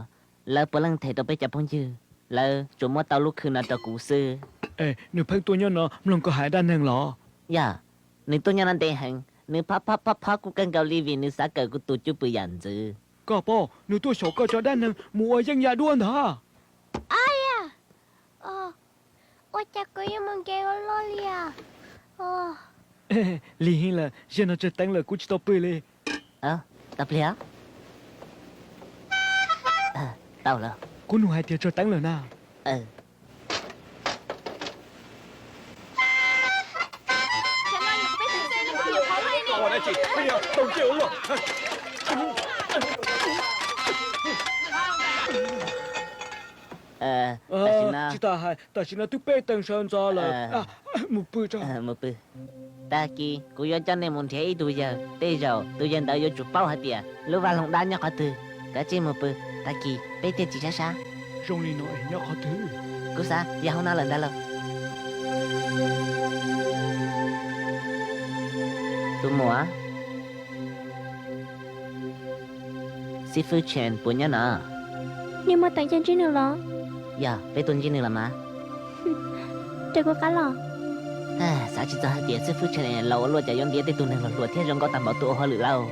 lawv puav leej them rau peb cov phooj ywg, lawv tsuas muab tau lub khw no rau kuv xwb. Nws pheej tuaj nyob no mloog koj hais dab neeg los? Yog, nws tuaj nyob no ntev heev, nws phob phob phob phob kuv kawg nkaus li vim nws xav kawm kuv tus cwj pwm yam ntxwv. Koj paub, nws tuaj xyaum koj cov dab neeg mus ua yeeb yam duab ntag. Ua cas kuv yuav mus nkev ua luaj li os? Lig heev lawm, zaum no tsawg teev lawm kuv tsis tau pw li. Tau plig. Tau lawm. Kuv nug hais tias tsawg teev lawm na. Tam sim no, tsis tas hais, tam sim no twb peb teev sawv ntxov lawm. Mus pw tso. Mus pw. Tag kis kuv yuav coj nej mus nrhiav ib tug yawg, tej zaum tus yawg ntawd yuav tsum paub hais tias lub vaj loog dab nyob qhov twg. Kav tsij mus pw, tag kis peb thiaj tsis sab sab. Zoo li no es nyob qhov twg? Kuv xav yog hauv no lawm ntag lauj. Tus muam, xib fwb Chen puas nyob no? Nej muaj teem caij ntsib nws los? Yog, peb tuaj ntsib nws los mas. Raws kuv qab los. Xav tsis txog hais tias xib fwb Tsheej los ua luaj cas yuav ntiav tej tug neeg hluas thiab zoo nkauj tag npaum tuaj ua hauj lwm lauj.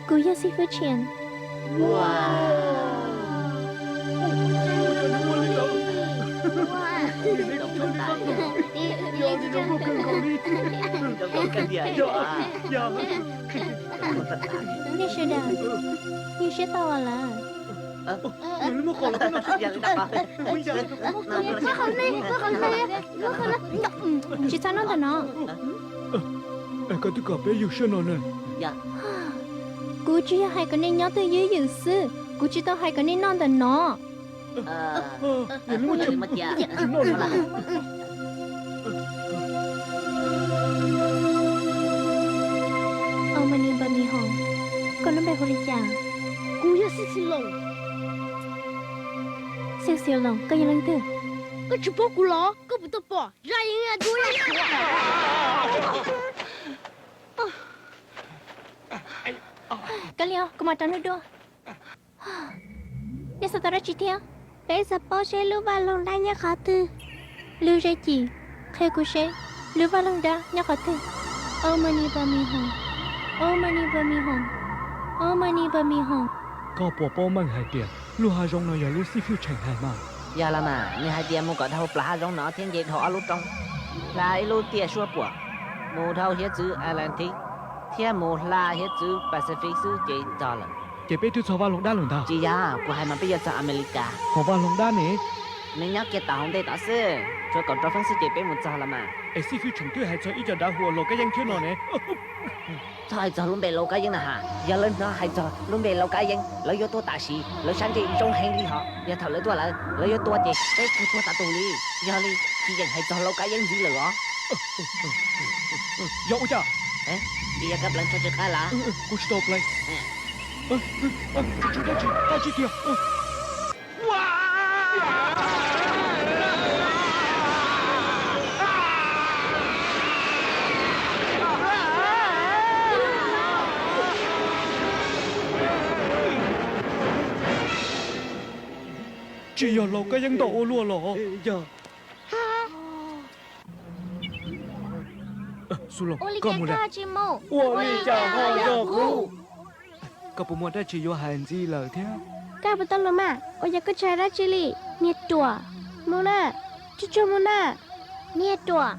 Kuv yog xib fwb Tsheej. Nej sawv daws, yeej siab tau lawm. Tsis txhob noj ntawm no. Koj twb kom peb yug siab no ne. Kuv tsis yog hais kom nej nyob twj ywm xwb, kuv tsis tau hais kom nej noj ntawm no. Au, mas nis npawg Mis Hoos, koj lub npe hu li cas? Kuv yog Xib Xis Loos. Xib Xis Loos, koj yog leej twg? Koj tsis paub kuv los? Koj puas tau pom zaj yeeb yam dua? Koj li os, kuv mam rau nej dua. Nej xav tau dab tsi thiab? Peb xav paub seb lub vaj loog dab nyob qhov twg. Lub zeb cim, qhia kuv seb lub vaj loog dab nyob qhov twg. Au, mas nis npawg Mis Hoos. Au, mas nis npawg Mis Hoos. Au, mas nis npawg Mis Hoos. Koj puas paub meej hais tias lub hav zoov no yog lub xib fwb Tsheej hais mas? Yog los mas, nws hais tias mus kom dhau plaws hav zoov no thiab nce dhau ob lub roob, hla ib lub tiaj suab puam, mus dhau hiav txwv Atlantic thiab mus hla hiav txwv Pacific xwb ces txog lawm. Ces peb twb txog vaj loog dab lawm ntag. Tsis yog, kuv hais mas peb yuav txog Amelikas. Ho vaj loog dab ne? Nws nyob kiag tom hauv ntej tod xwb, tshuav kaum rau feeb xwb ces peb mus txog los mas. Es xib fwb Tsheej twb hais txog ib co dav hu ua Laus Kab Yeeb thiab no ne. Txhob hais txog lub npe Laus Kab Yeeb na has. Yog lawv hnov hais txog lub npe Laus Kab Yeeb, lawv yuav tuaj tam sim, lawv sab ntsej zoo heev li hos. Yog thaum lawv tuaj lawm, lawv yuav tua ces peb kuj tuag tas tus li. Yog li tsis yeem hais txog Laus Kab Yeeb ntxiv lawm os. Yog ua cas? Tsis yog koj pleev tsho tsw qab los? Kuv tsis tau pleev. Tsw dab tsi, dab tsi tiag? Tsis yog Laus Kab Yeeb ntau ua luaj los? Yog. Xu Loos, koj mus lawm. Ua li cas ho yog kuv? Koj puas muaj dab tsi yuav hais ntxiv lawm thiab? Koj puas tau los mas? Ua cas koj tsis hais dab tsi li? Niag ruam, mus na, tsuag tsuag mus na, niag ruam.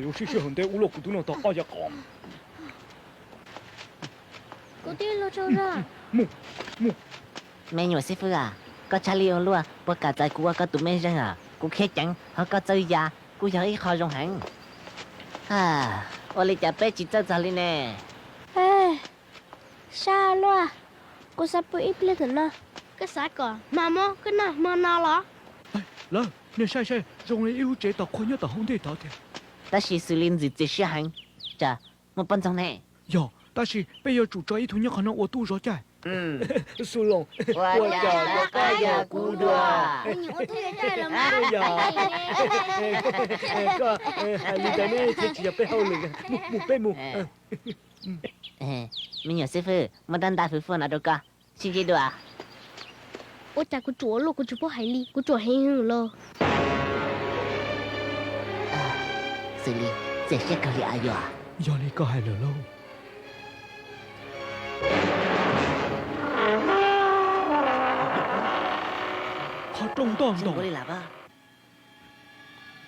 Kuv sib sij hawm ntev ua luaj kuv twb noj tau ob yav qos. Kuv twb luag tsaug zog. Me nyuam xib fwb a, koj tshaj li ua luaj puas kam txais kuv ua koj tus mej zeej a? Kuv khiav ceev ho koj txawj ya kuj yog ib qho zoo heev. Ua li cas peb tsis txawj txog li ne? Sab luaj, kuv xav pw ib pliag tam no. Koj xav kom hmo mob koj noj hmo no los? Lawv, nej saib saib, zoo li ib lub tsev tos qhua nyob tom hauv ntej tod tiag. Tab sis xws li ntxim txias siab heev. Tsam muaj poj ntxoog ne? Yog, tab sis peb yuav tsum tso ib tug nyob qhov no ua tub zov caij. Xu Loos, ua cas koj yog kuv dua? Koj hais li ntawd ne thiaj tsis yog peb hauj lwm. Mus, mus peb mus. Me nyuam xib fwb, muaj rab ntaj fwv fwj no rau koj, sib ntsib dua. Ua cas kuv ruam luaj kuv tsis paub hais li, kuv ruam heev los? Xws li txias siab kawg li a yog. Yog li koj hais lawm lauj. Qhov rooj ntog ntog.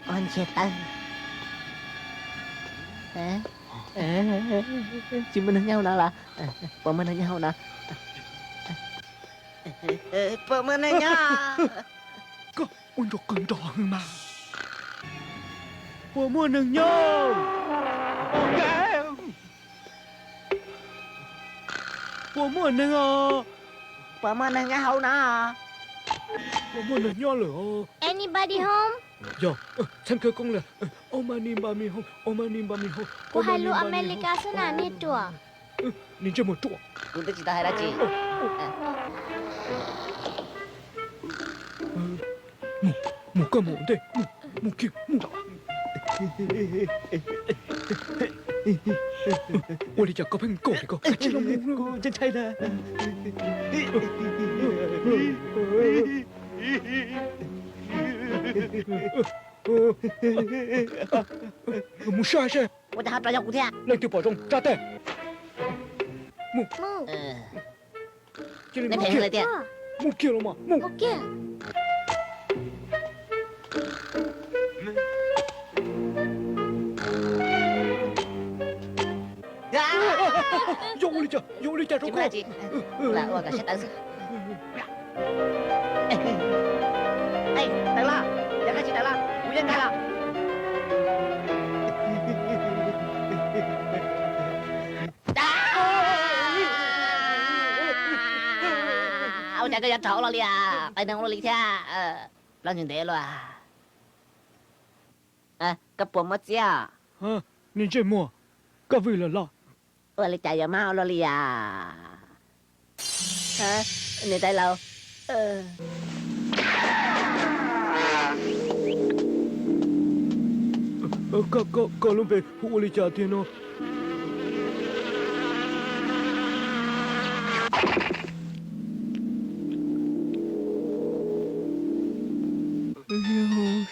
Ua ntsiag tawv. Tsis muaj neeg nyob hauv no los? Puas muaj neeg nyob hauv no? Puas muaj neeg nyob? Koj ua nrog qawg nrog hwv mas. Puas muaj neeg nyob? Puas muaj neeg os? Puas muaj neeg nyob hauv no? Puas muaj neeg nyob lawm os? Anybody home? Yog, txheeb khawv koob lawm. Omani npami home, omani npami home. Kuv hais lus Amelikas xwb na niag ruam. Niag ntsej muag ruam. Kuv twb tsis tau hais dab tsi. Mus, mus koj mus ntej, mus kiag mus. Ua li cas koj pheej nkaum li ko? Tsis los mus. Mus saib seb. Ua cas ho rov yog kuv thiab? Leej twg pom zoo tsa tes. Mus. Mus kiag los mas, mus. Yog ua li cas, yog ua li cas rau koj? Tawm los, yog koj tsis tawm los kuv yeej nkag los. Ua cas koj yuav rov los li a? Qee neeg ua luaj li thiab. Plaub ntev luaj. Koj puas muaj txiab? Niag ntsej muag, koj vwm lawm los? Ua li cas yuav mab ua luaj li a? Niam tais laus. Koj lub npe hu ua li cas tiag no?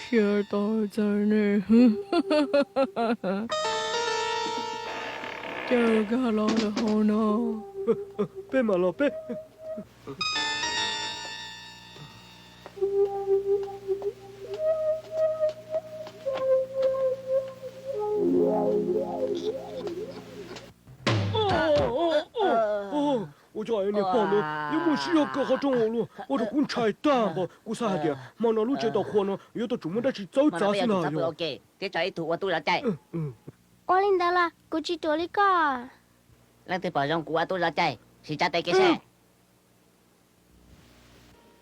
Siab tau txog nej. Cas koj los lawm hauv no? Peb mam los peb. Ua cas niag pog ntawd yuav muaj siab zog kawg qhov rooj ua luaj, ua rau kuv ntshai tag npaum. Kuv xav hais tias hmo no lub tsev tos qhua no yuav tau tsum muaj dab tsi txawv txav xwb ntag yog. Thiab tso ib tug ua tub zov caij. Ua li ntawd los kuv tsis ruam li koj. Leej twg pom zoo kuv ua tub zov caij, sim tsa tes kiag seb.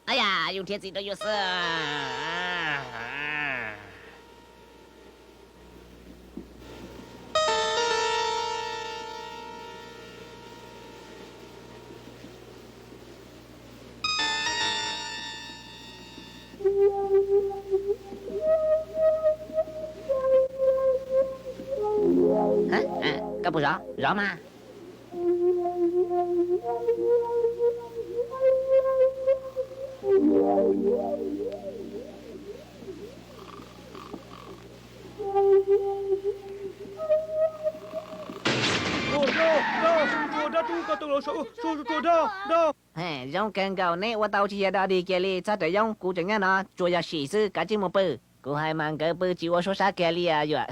Ab yam, yus nrhiav txiv rau yus xwb. Koj puas zov? Zov mas. Zoo kawg nkaus, neb ua tau tsis yog dog dig kiag li. Txhob rawm yoob, kuv tseem nyob no, tsuas yog sim xwb, kav tsij mus pw. Kuv hais mas nkawd pw tsis ua suab sab kiag li yuam.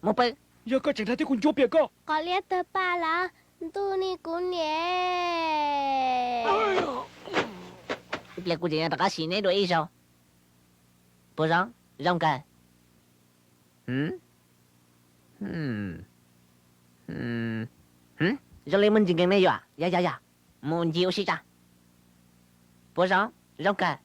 Mus pw. Yog koj tseem dag thiab kuv ncuav piam koj. Qos liab tawg paj lawm, ntuj ni kuv niam. Ib pliag kuv tseem yuav rov qab sim neb dua ib zaug. Puas zoo? Zoo kawg. Zoo li muaj ntsis nkees ne yom? Yog yog yog, mus ncig ua si tso. Puas zoo? Zoo kawg.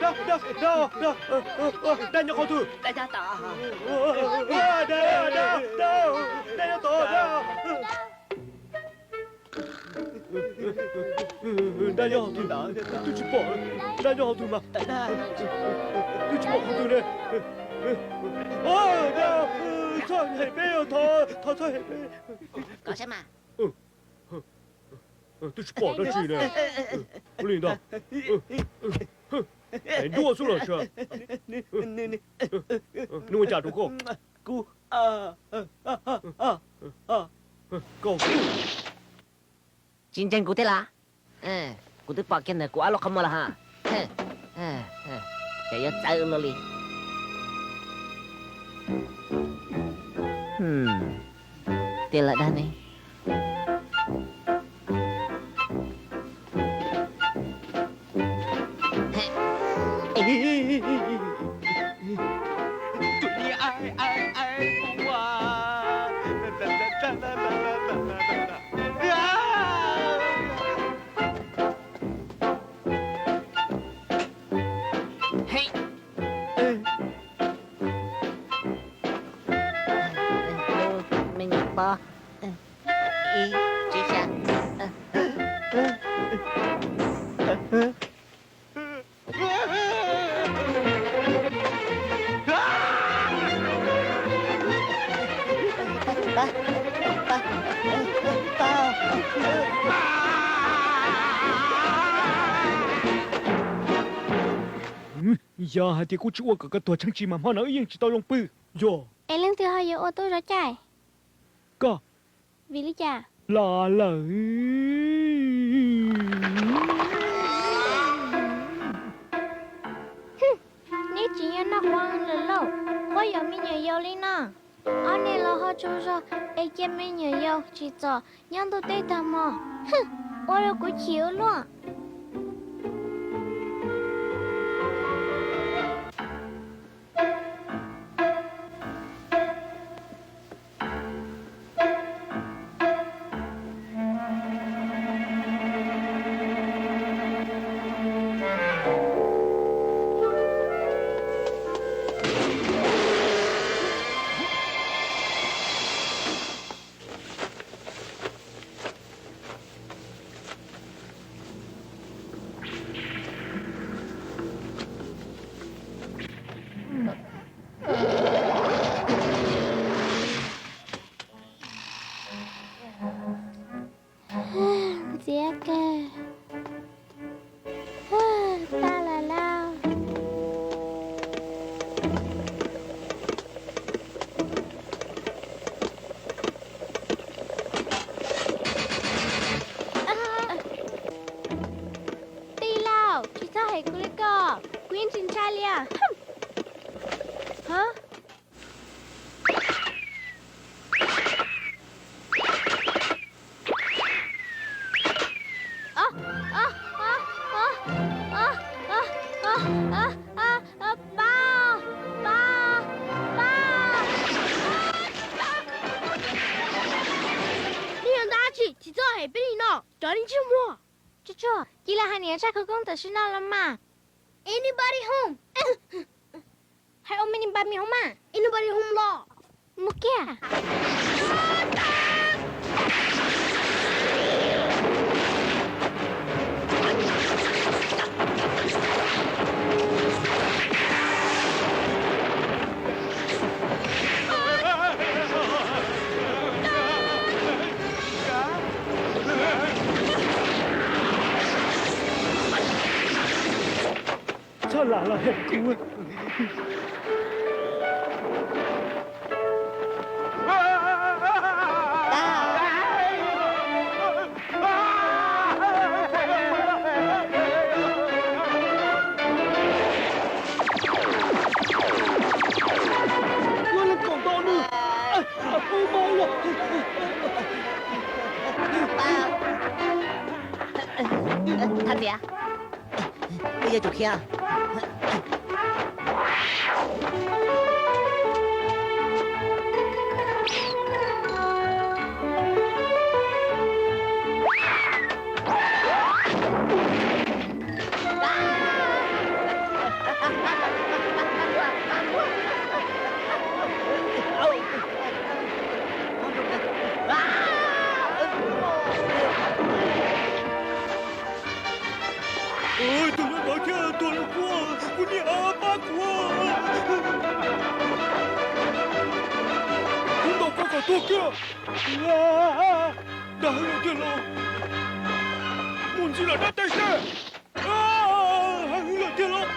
Dab, dab, dab, dab, dab nyob qhov twg? Dab nyob tod, dab. Dab nyob qhov twg? Twb tsis pom. Dab nyob qhov twg mas? Twb tsis pom qhov twg ne. Txhob hem peb, thov, thov txhob hem peb. Twb tsis pom dab tsi ne. Ua li ntag. Duab xwb los sis? Nws ua cas rau koj? Tsis ntseeg kuv thiab las? Kuv twb pom kiag ntawm kuv ob lub qhov muag los ha. Ces yuav txawv luaj li. Tiag lawm dag ne. Me nyuam pob, ib tsib xya. Yog hais tias kuv tsis ua kom koj tuag tsheej tsis mas hmo no wb yeej tsis tau zoo pw. Yog. Es leej twg ho yuav ua tub zov caij? Koj. Vim li cas? Los lawm. Neb tsis yog noj qhuav lawm lauj, quab yuam me nyuam yaus li no. Ob niag los ho tsaug zog es cia me nyuam yaus tsim txom nyob ntuj teb tag hmo. Ua rau kuv chim ua luaj. Ntxiab kawg. Tag lawm lauj. Tij laug, tsis txhob hem kuv li ko, kuv yeej tsis ntshai li os. Pab, pab, pab. Nej yog dab tsi, tsis txhob hem peb li no, rov nej ntsej muag. Tsuag tsuag, cia li hais niam tshaj khawv koob tam sim no los mas. Anybody home? Hais ua me ni npa me hoob mas. Anybody home los? Mus kiag. Los kuv. Ua li kom nto nws. Ub, mas los. Thaj Tiav, wb yuav tsum khiav. Tus nyob ntawd thiab tuag lawm kuv, kuv niam, pab kuv. Kuv ntaus koj kom tuag kiag. Dag heev lawm tiag los. Mus ntxiv lawm dab tsi seb. Heev lawm tiag los.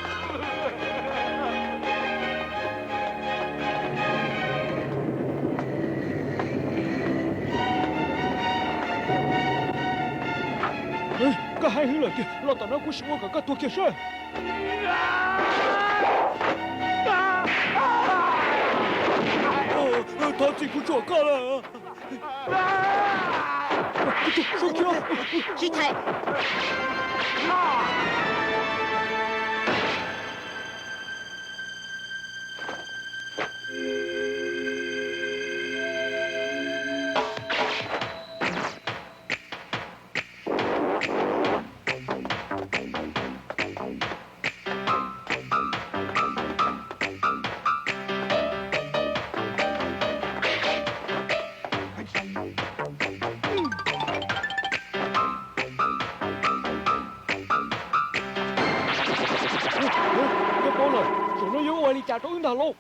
Koj heev lawm tiag los, tom no kuv sim ua kom koj tuag kiag seb. Thov txim, kuv tsuam koj lawm. Sib thaij. Koj paub lawm, zaum no yuav ua li cas rau wb ntag lauj?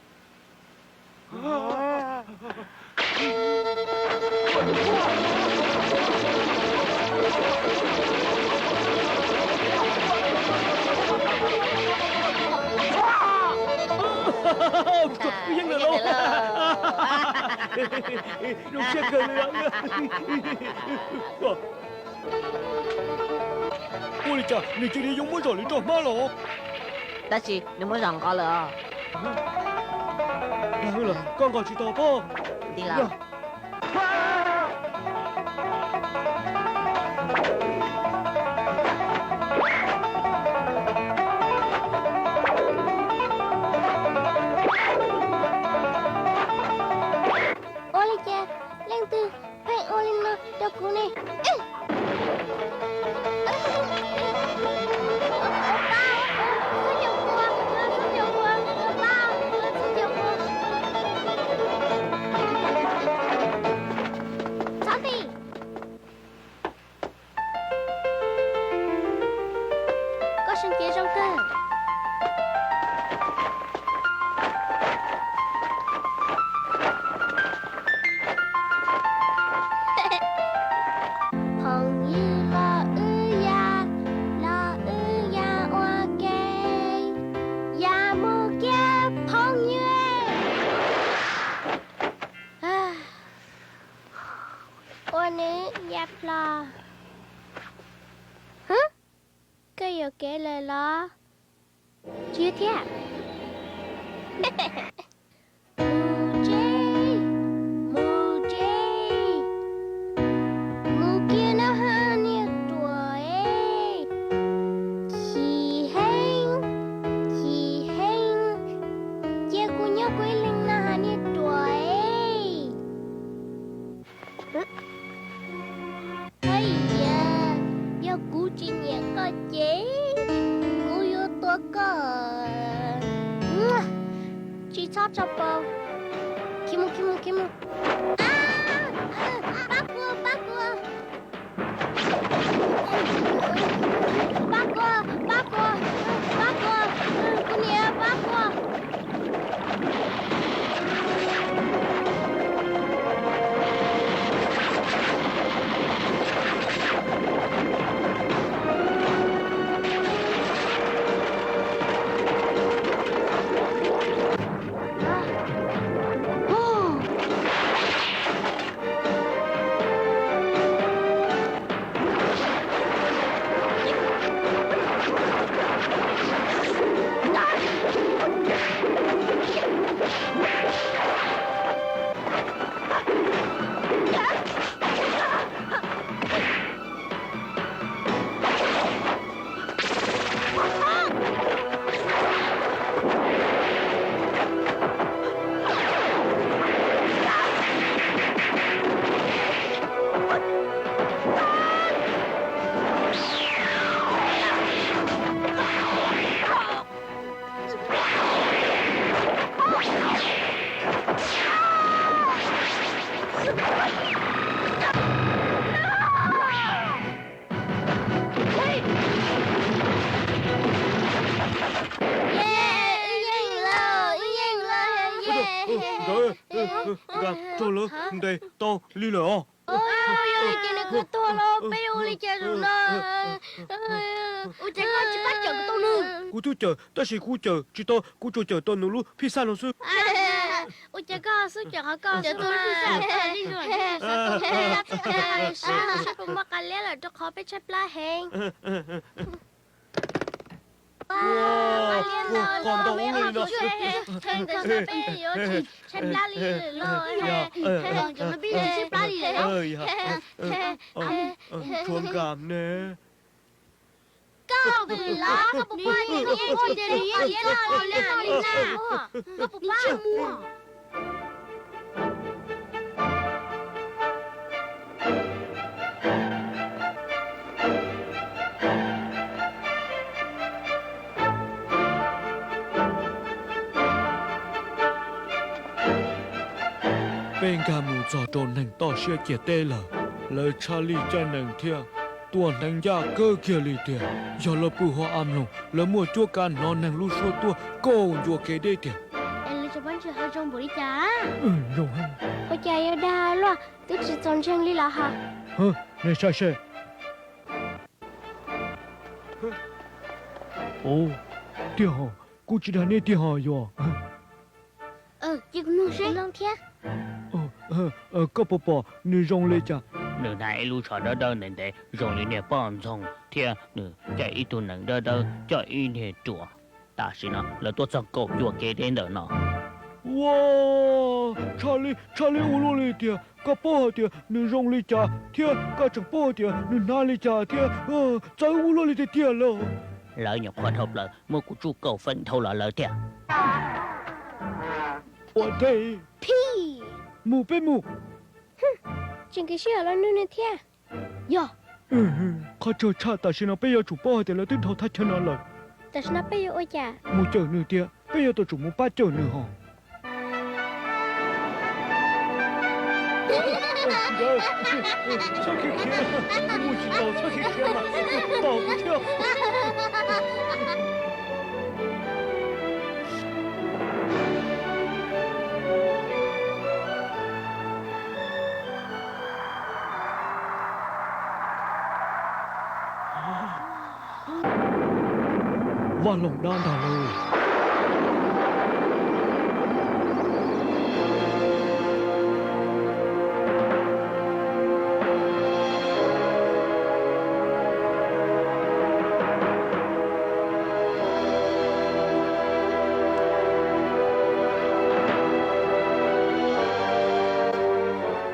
Yeej lawm lauj. Zoo siab kawg li. Ua li cas nws cia li yuav muab zom li roj hmab los? Tab sis nws muab zom nqos lawm os. Koj nqos tsis tau pob. Ua li los? Ua li cas leej twg pheej ua li no rau kuv ne? Txhob ntij. Koj sawv cev zoo kawg. Phooj ywg los wb ya, los wb ya ua ke, ya mus kiag phooj ywg. Ua nws ya plho. Koj yuam kev lawm los? Tsis yuav thiab. Mus tsev, mus tsev, mus kiag na ha niag ruam es. Chim heev, chim heev, cia kuv nyob kuv ib leeg na ha niag ruam es. Haj yam, yog kuv tsis nyiam koj ces kuv yuav tua koj. Tsis txhob tso pov. Khiav mus, khiav mus, khiav mus. Pab kuv, pab kuv. Pab kuv, pab kuv, pab kuv, kuv niam, pab kuv. lawv ntes tau li lawm os. Yog li ces nws kuj tuag los peb ua li cas zaum no? Ua cas koj tsis pab cawm tau nws? Kuv twb cawm tab sis kuv cawm tsis tau, kuv tsuas cawm tau nws lub phij xaj no xwb. Ua cas koj xub cawm qhov koj xwb mas? Seb puas muaj qas liab lawm rau qhov peb tshaib plab heev. Qas ntau ua luaj li no. Peb yuav tshaib plab li lawm los. Tshaib plab li lawm. Tshuav nkam ne. Koj vwm los koj puas pom tias nws yeej tsis tau li na? Koj puas pom? Peb nkag mus txog rau neeg toj siab ciam teb lawm, lawv tshaj lij caij nees thiab tua hneev ncaj kawg kiag li tiag. Yog lawv pw hauv av mloog, lawv muaj cuab kav hnov neeg lub suab tuaj kauj ncua kev deb tiag. Es lawv tseem pab ntsia hav zoov npaum li cas? Ua cas yuav dag luaj, twb tsis txaus ntseeg li los hos. Nej saib seb. Tiag hos, kuv tsis dag nej tiag hos yog. Cia kuv mloog seb. Mloog thiab. Koj puas pom nws zoo li cas? Nws hnav ib lub tsho dawb dawb ntev ntev zoo li niag poj ntxoog thiab nws caij ib tug nees dawb dawb coj ib niag ruam. Tam sim no lawv tuaj txog kauj ncua kev deb ntawm no. Ua, tshaj li, tshaj li ua luaj li tiag. Koj paub hais tias nws zoo li cas thiab koj tseem paub hais tias nws hnav li cas thiab. Txawv ua luaj li tiag tiag lawm. Lawv nyuam qhuav dhau plaws muab kuv tsuj kaum feem dhau los lawm tiag. Ua teb, mus peb mus. Tseem kev sij hawm los nug nws thiab. Yog, qhov tsaug tshaj tam sim no peb yuav tsum paub hais tias lawv twb dhau thaj chaw no lawm. Tam sim no peb yuav ua cas? Mus cawm nws tiag, peb yuav tau tsum mus pab cawm nws hos. Txhob khiav khiav, kuv mus tsis taus, txhob khiav khiav mas tos kuv thiab. Vaj loog dab ntag lauj.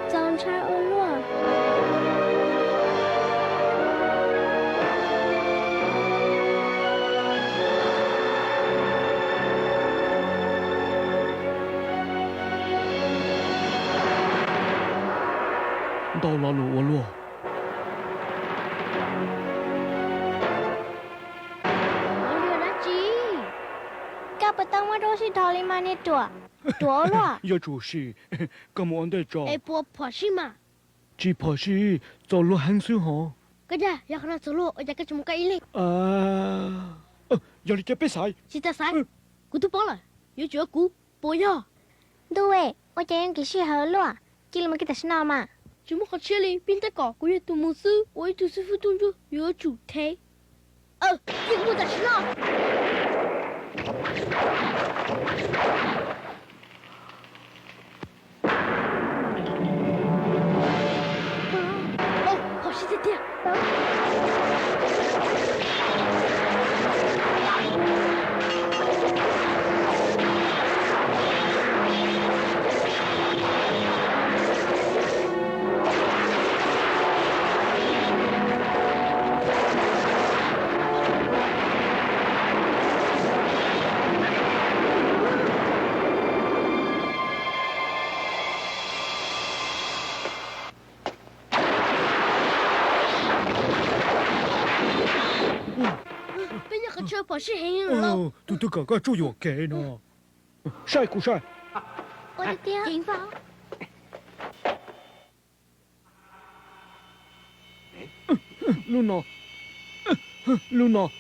Txaus ntshai ua luaj. Ntau lo lus ua luaj. Ua luaj dab tsi? Koj puas tau muaj dua sib dhos li mas niag ruam? Ruam ua luaj. Yuav tsum sim, koj mus ua ntej tso. Es puas phom sij mas? Tsis phom sij, txaus luag heev xwb hos. Koj dag, yog qhov no txaus luag ua cas koj tsis mus koj ib leeg? Yog li ces peb xaiv. Tsis tas xaiv, kuv twb paub lawm, yuav tsum yog kuv, puas yog? Ntuj, ua cas yuav nkim sij hawm luaj, cia li mus kiag tam sim no mas. Tsis muaj qhov tshiab li, peb tab tom kom kuv yog tus mus xwb, ua ib tug xib fwb tub ntsuab yuav tsum thev. Cia kuv mus tam sim no. Phom sij tiag tiag. Peb nyob qhov chaw phom sij heev li lawm. Tus twg kom koj tsuj yuam kev no? Saib kuv saib. Lub no, lub no.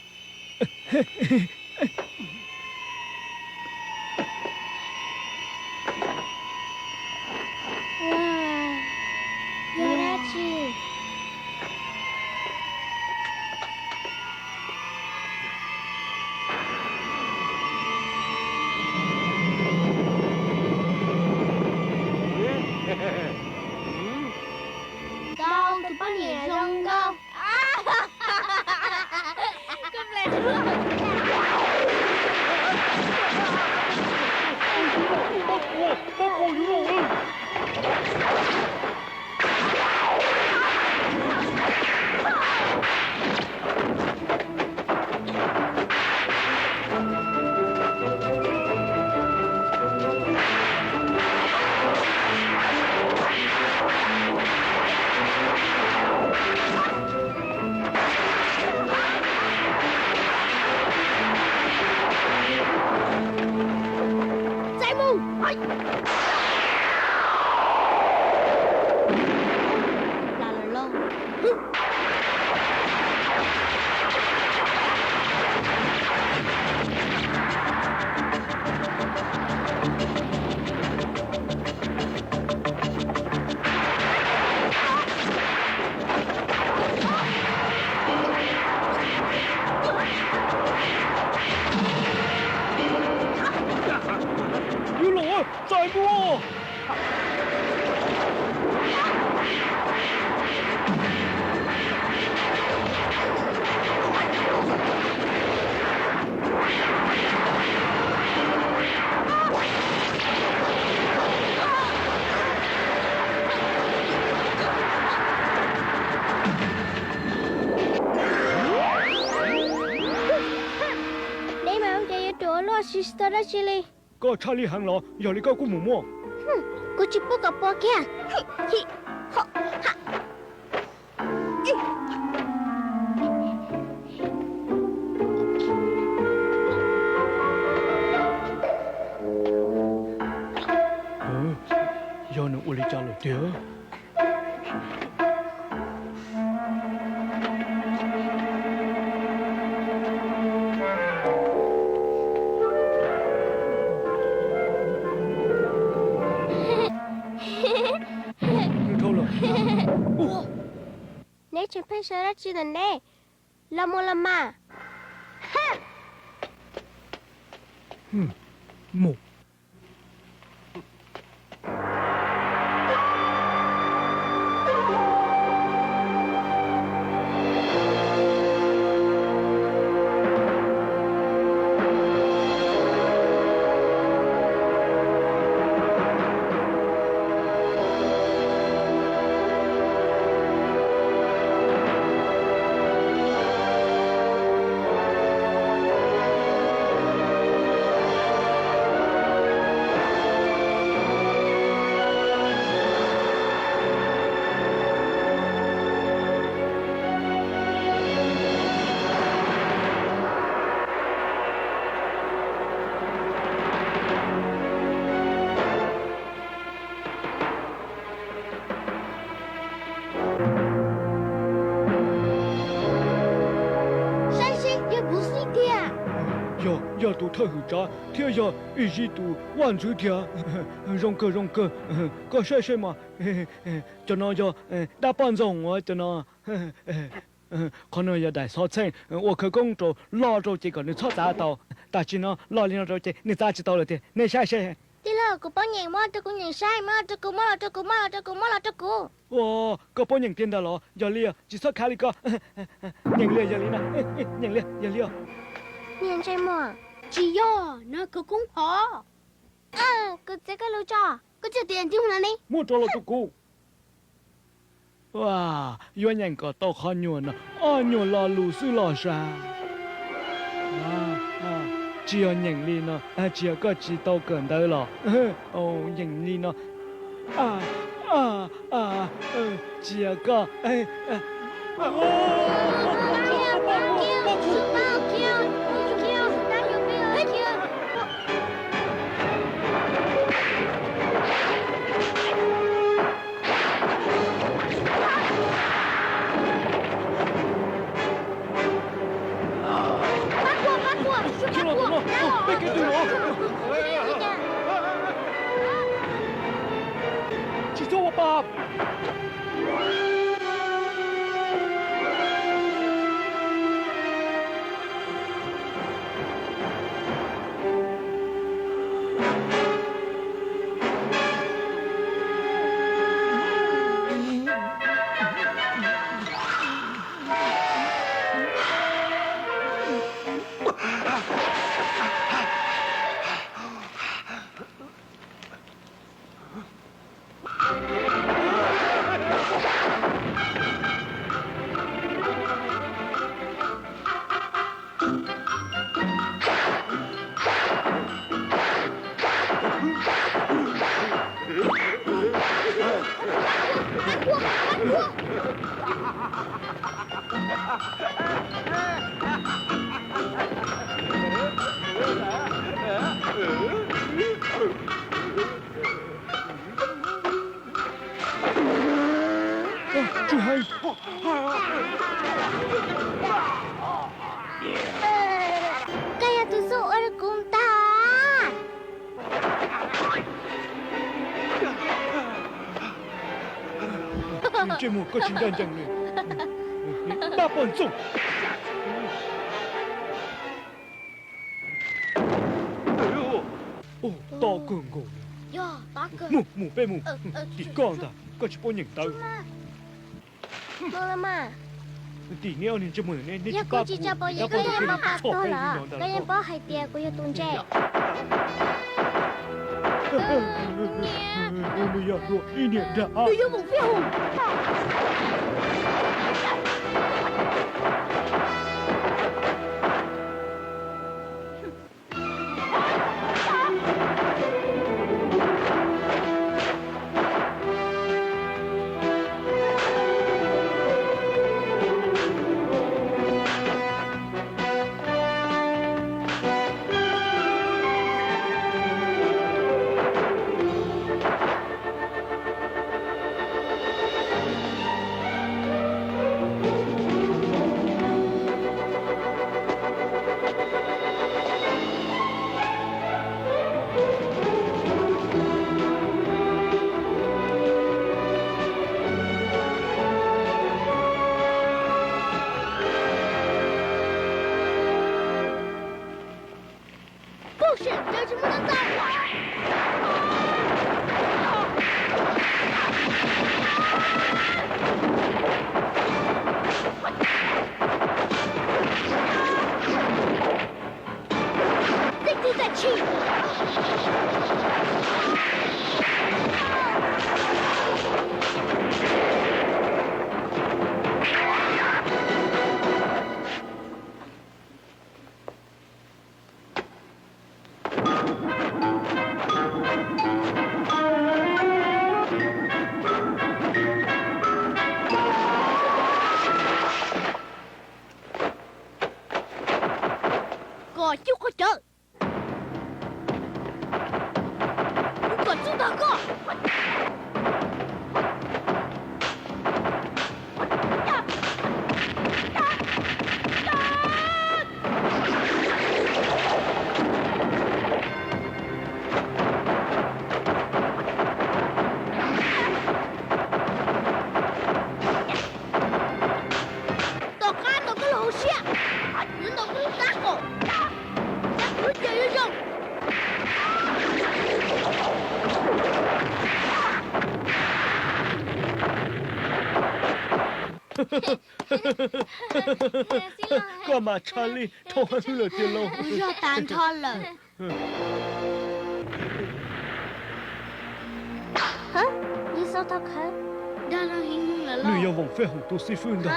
Tsis tau dab tsi li. Koj tshaj lij heev los? Yog li koj kuj mus muab. Kuv tsis pub kom pom kiag. Yog nws ua li cas lawm tiag? Neb tseem pheej xav dab tsi ntawm neb? Los mus los mas. Mus. Saib seb, yog Vwv Xib tiag. Yog, yog tus thawj hwm tsav thiab yog Ib Zib tus vaj ntxwv thiab. Zoo kawg, zoo kawg. Koj saib seb mas, cov no yog dab poj ntxoog uas cov no. Qhov no yog daim xov txheej uas khawv koob rau, loj rau ces kom nws txhob txav tau. Tam sim no loj li no rau ces nws txav tsis tau lawm tiag, nej saib seb. Tij laug, kuv poob nyeem, muab los rau kuv nyeem saib, muab los rau kuv, muab los rau kuv, muab los rau kuv, muab los rau kuv. Koj poob nyeem tiag ntag los? Yog li os, tsis txhob khav li ko. Nyeem li, yog li no. Nyeem li, yog li os. Niag ntsej muag. Tsis yog, no khawv koob hov. Kuv txiav koj lus tso. Koj tsis tias nti mus no ne. Muab rov los rau kuv. Yuav nyeem kom tau qhov nyuag no, ob nyuag lo lus xwb los sav. Tsis yog nyeem li no, tsis yog koj tsis tau kawm ntawv los? Nyeem li no, tsis yog koj. Pab kuv, pab kuv, pab kuv, peb kev tw los. Tsis txhob ua pa. Tsis hais. Koj yog tus xub ua rau kuv ntag. Ntsej muag, koj tsis ncaj ncees li. Dab poj ntxoog. Tob kawg nkaus li. Mus, mus, peb mus. Tim koj ntag, koj tsis paub nyeem ntawv. Tim neb ob niag ntsej muag, neb tsis pab kuv, dab poj ntxoog thiaj li txhom peb li no ntag. Koj yeej paub hais tias kuv yog tus ntse. Nws yog dua ib niag dag. Nws yog Vwm Fij Hum. Tseem ceeb tsis muaj neeg txawj. Txij txiv txawm tshis. Kom cub qhov cawv. Kuv kom txuj ntag koj. Tom qab ntawm koj lub hauv siab, yuav ntawm koj lub tab kaum, tab kwv ces yuav zoo. Koj mas tshaj li dhau heev lawm tiag lauj. Kuv zog tas nrho lawm. Nws yog Voom Fej Hoom tus xib fwb ntag.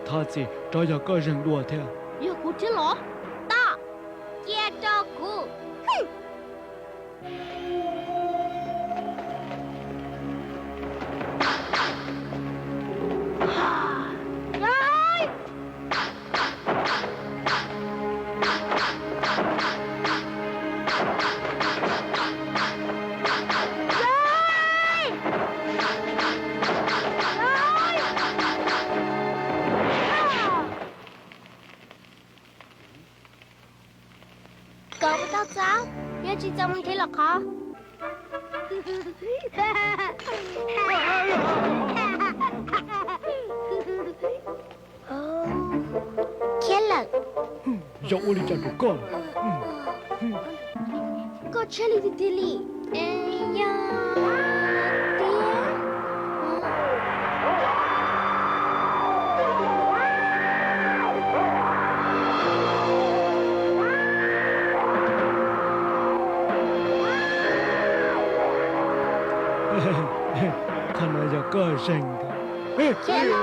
Thov txim, rov yog koj zeeg dua thiab. Yog kuv thiab los? Tau, cia rau kuv. Koj puas tau txaus? Yog tsis txaus mus nrhiav los qhov. Khiav lawm. Yog ua li cas rau koj? Koj tshiab li tiag tiag li. Yog tiag. Qhov no yog koj zeeg ntag. Koj tsis tseem tsiaj li.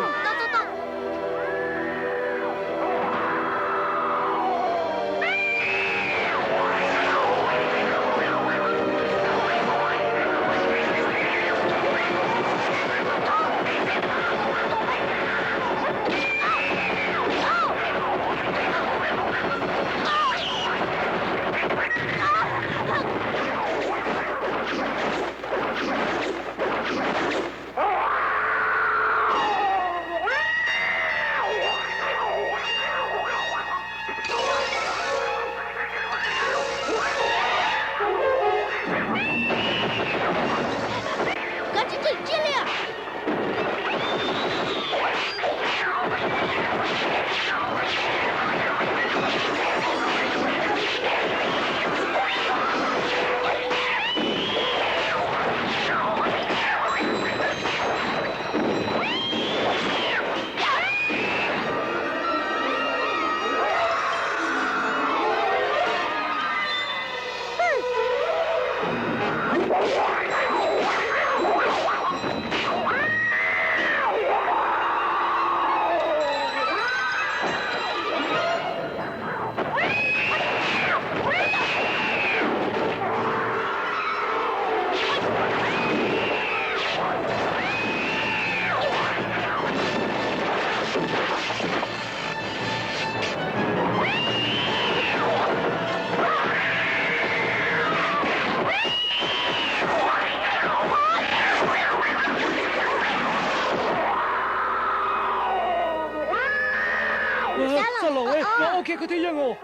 Xav los, ok, koj twb yeej os.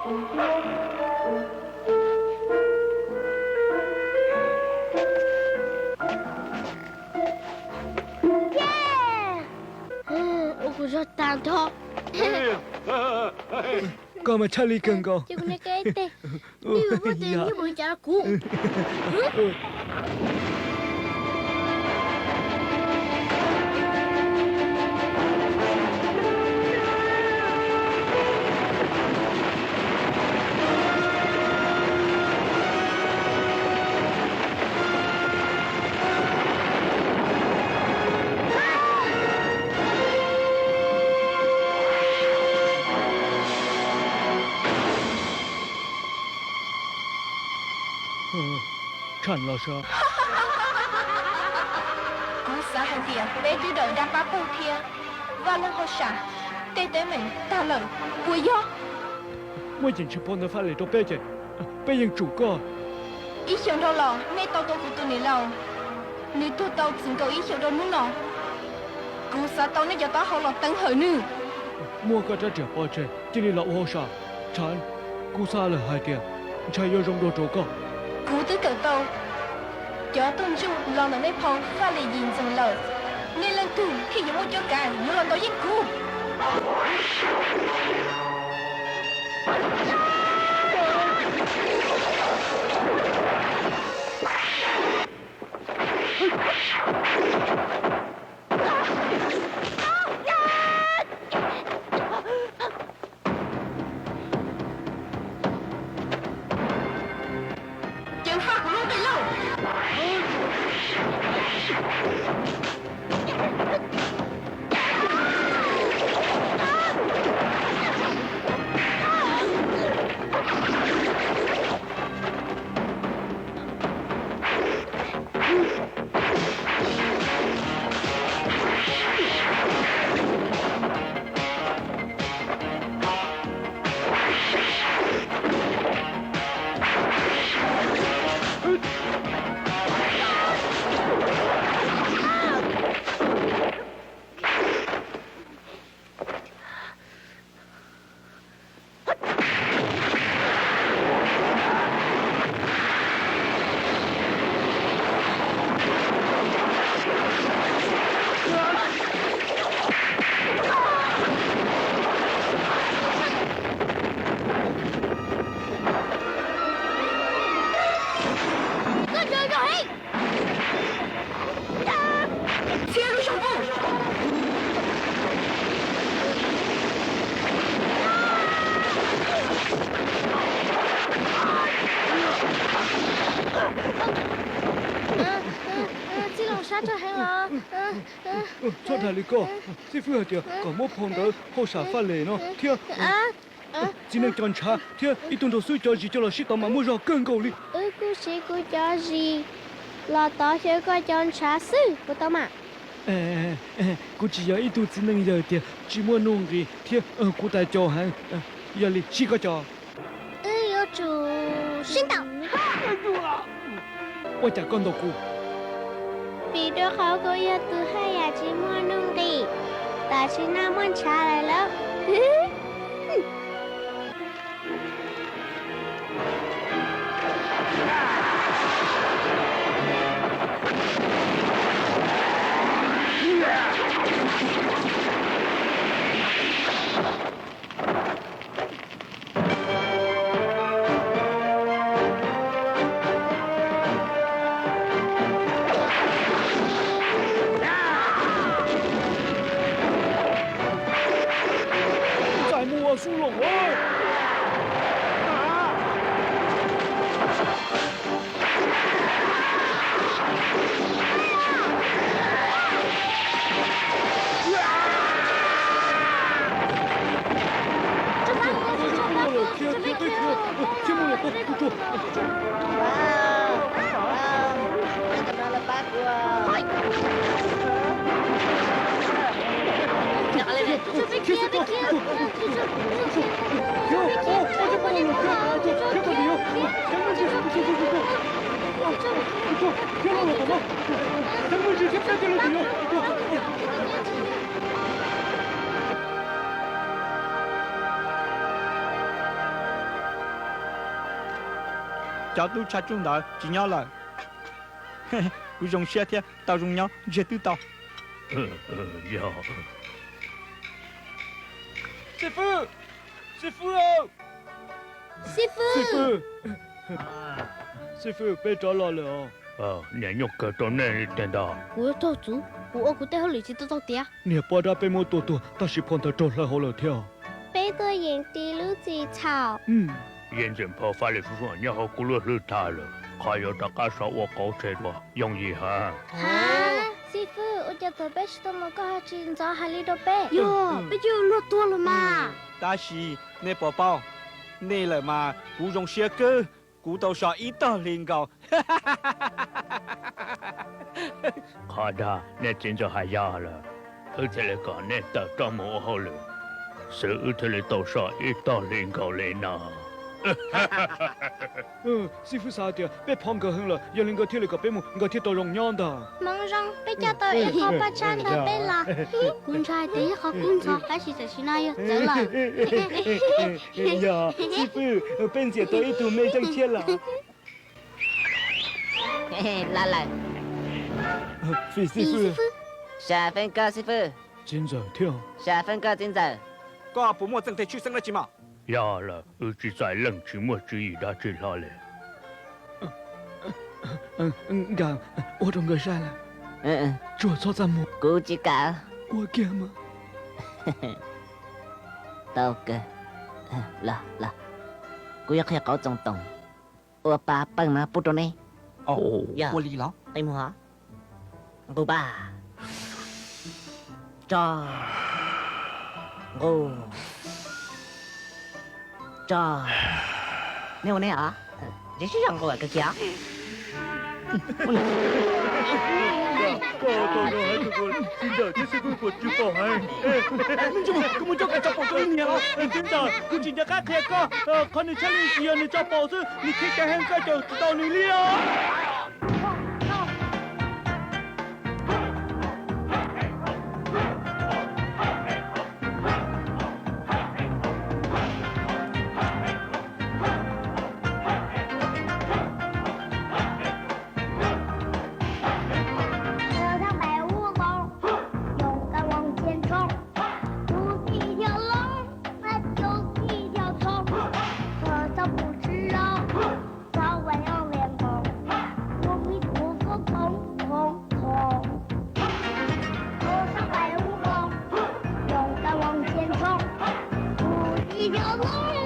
Ua kuv zog tag nrho. Koj mas tshaj li kawg nkaus. Ces kuv niag qe tes, ib yam li cas kuv. Tshaj los sav. Kuv xav hais tias peb twb raws dab pab pawg thiab vaj leej hauj sam tej teeb meem tag lawm, puas yog? Muaj ceem tsheej phau ntawv Faj Les rau peb ces peb yeej tsum koj. Ib xyoos dhau los nej tau tua kuv tus niam laus, nws tuag tau txwm nkaus ib xyoos rau hnub no. Kuv xav tau nej cov taub hau los teev hawm nws. Muab koj rab riam pov tseg, cia li los ua hauj sam. Tshav, kuv xav lawm hais tias ntshai yuav zoo dua rau koj. Kuv twb kawm tau cov tug ntsuj los ntawm nej phau Faj Les Yim Ntxoog lawm, nej leej twg thiaj yuav muaj cuab kav yuav los ntaus yeej kuv. Ceev faj kuv lub nqi lauj. Txhiab lub xyoo npuj. Txij Loos sab rog heev os. Txhob dhia li koj, xib fwb hais tias kom muab phau ntawv hauj sam Faj Les no thiab txiv neej cov ntshav thiab ib tug nraug xwb cov zis coj los sib tov mas muaj zog kawg nkaus li. Wb kuj siv kuv cov zis los tov xyaw koj cov ntshav xwb puas tau mas? Kuv tsis yog ib tug txiv neej yawg tiag, tsis muaj nuj nqis thiab kuv tais caus heev. Yog li siv koj cov. Wb yuav tsum sib ntaus. Ua cas koj ntaus kuv? Vim rau qhov kuv yog tus haj yam tsis muaj nuj nqis, tam sim no muaj ntshav lawm lauj. Txais mus ua xub los. Cov tub tshaj tsuj ntawd tsis nyob lawm. Kuv zoo siab thiab tau zoo nyob ntsiag twb tau. Xib fwb, xib fwb, xib fwb, xib fwb, peb rov los lawm os. Niam nyuaj kawg rau nej li tiag ntag. Kuv yuav raug txuv, kuv ua kuv tej hauj lwm tsis tau txaus tiav. Niag poj dab peb muab tua tuag tab sis phau ntawd raug hlawv hauv lawm thiab. Peb tuaj yeem tis lub txim txhaum. Yeej ntxim phau faj li suab suab nyob hauv kuv lub hlwb tag lawm, qhov yuav rov qab so ua qauv tseg dua yooj yim heev. Xib fwb, ua cas thaum peb tsis tau mus koj ho tsis ntxov hais li rau peb? Yog peb twb luag tuag lawm mas. Tab sis nej puas paub, nej lawm mas kuv zoo siab kawg, kuv tau so ib tog hli nkaus. Qhov dag nej txiv ntxawm hais yog lawm, wb thiaj li kom nej tawm rooj mus ua hauj lwm, xwb wb thiaj li tau so ib tog hli nkaus li no. Xib fwb xav tias peb phov nkawd heev lawm, yog li nkawd thiaj li kom peb mus nkawd thiaj tau zoo nyob ntag. Hmoov zoo, peb coj tau ib qho paj tshab nrog peb los. Kuv ntshai tias ib qho kub ntxhov tab sis tam sim no yog txawv lawm. Yog, xib fwb, peb ntxias tau ib tug me zeej tshiab lawm. Los lawm. Xib fwb, xab feeb koj xib fwb. Txiv ntxawm thiab. Xab feeb koj txiv ntxawm. Koj puas muaj txeej teg tshwj xeeb dab tsi mas? Yog lawm, wb tsis txais leej tsis muaj tswv yim dab tsi hlo li. Nkawd, ua rau nkawd saib lawm. Tsuas txhob txaj muag. Kuv tsis kam. Ua kiag mas. Tau kawg. Los los, kuv yuav qhia qauv txoos toom ua pa peej no pub rau neb. Ua li los? Qi muag. Nqus paj. Tso. Nqus. Tso. Neb ua neb os. Ntshe sib zog nqus kawg kiag os. Koj tau zoo hais tias txiv ntxawm thiab xib fwb puas tsis pom heev. Koj mus coj kom tau pom rau ib niag os. Txiv ntxawm, kuv tsis nco qab qhia koj, qhov nws tshaj lij tsis yog nws tso paus xwb, nws khiav cov heev koj caum tsis tau nws li os. Thao thaj npaim ub nqoo, yoov kab voos cia ntshoo, tus tij thio loob, hab cov tij thio tshoo, txog txoj pum tsi zoo, txog vas nyob vias nkoos, ua pib tuv koob khoov khoov khoov. Thao thaj npaim ub nqoo, yoov kab voos cia ntshoo, tus tij thio loob,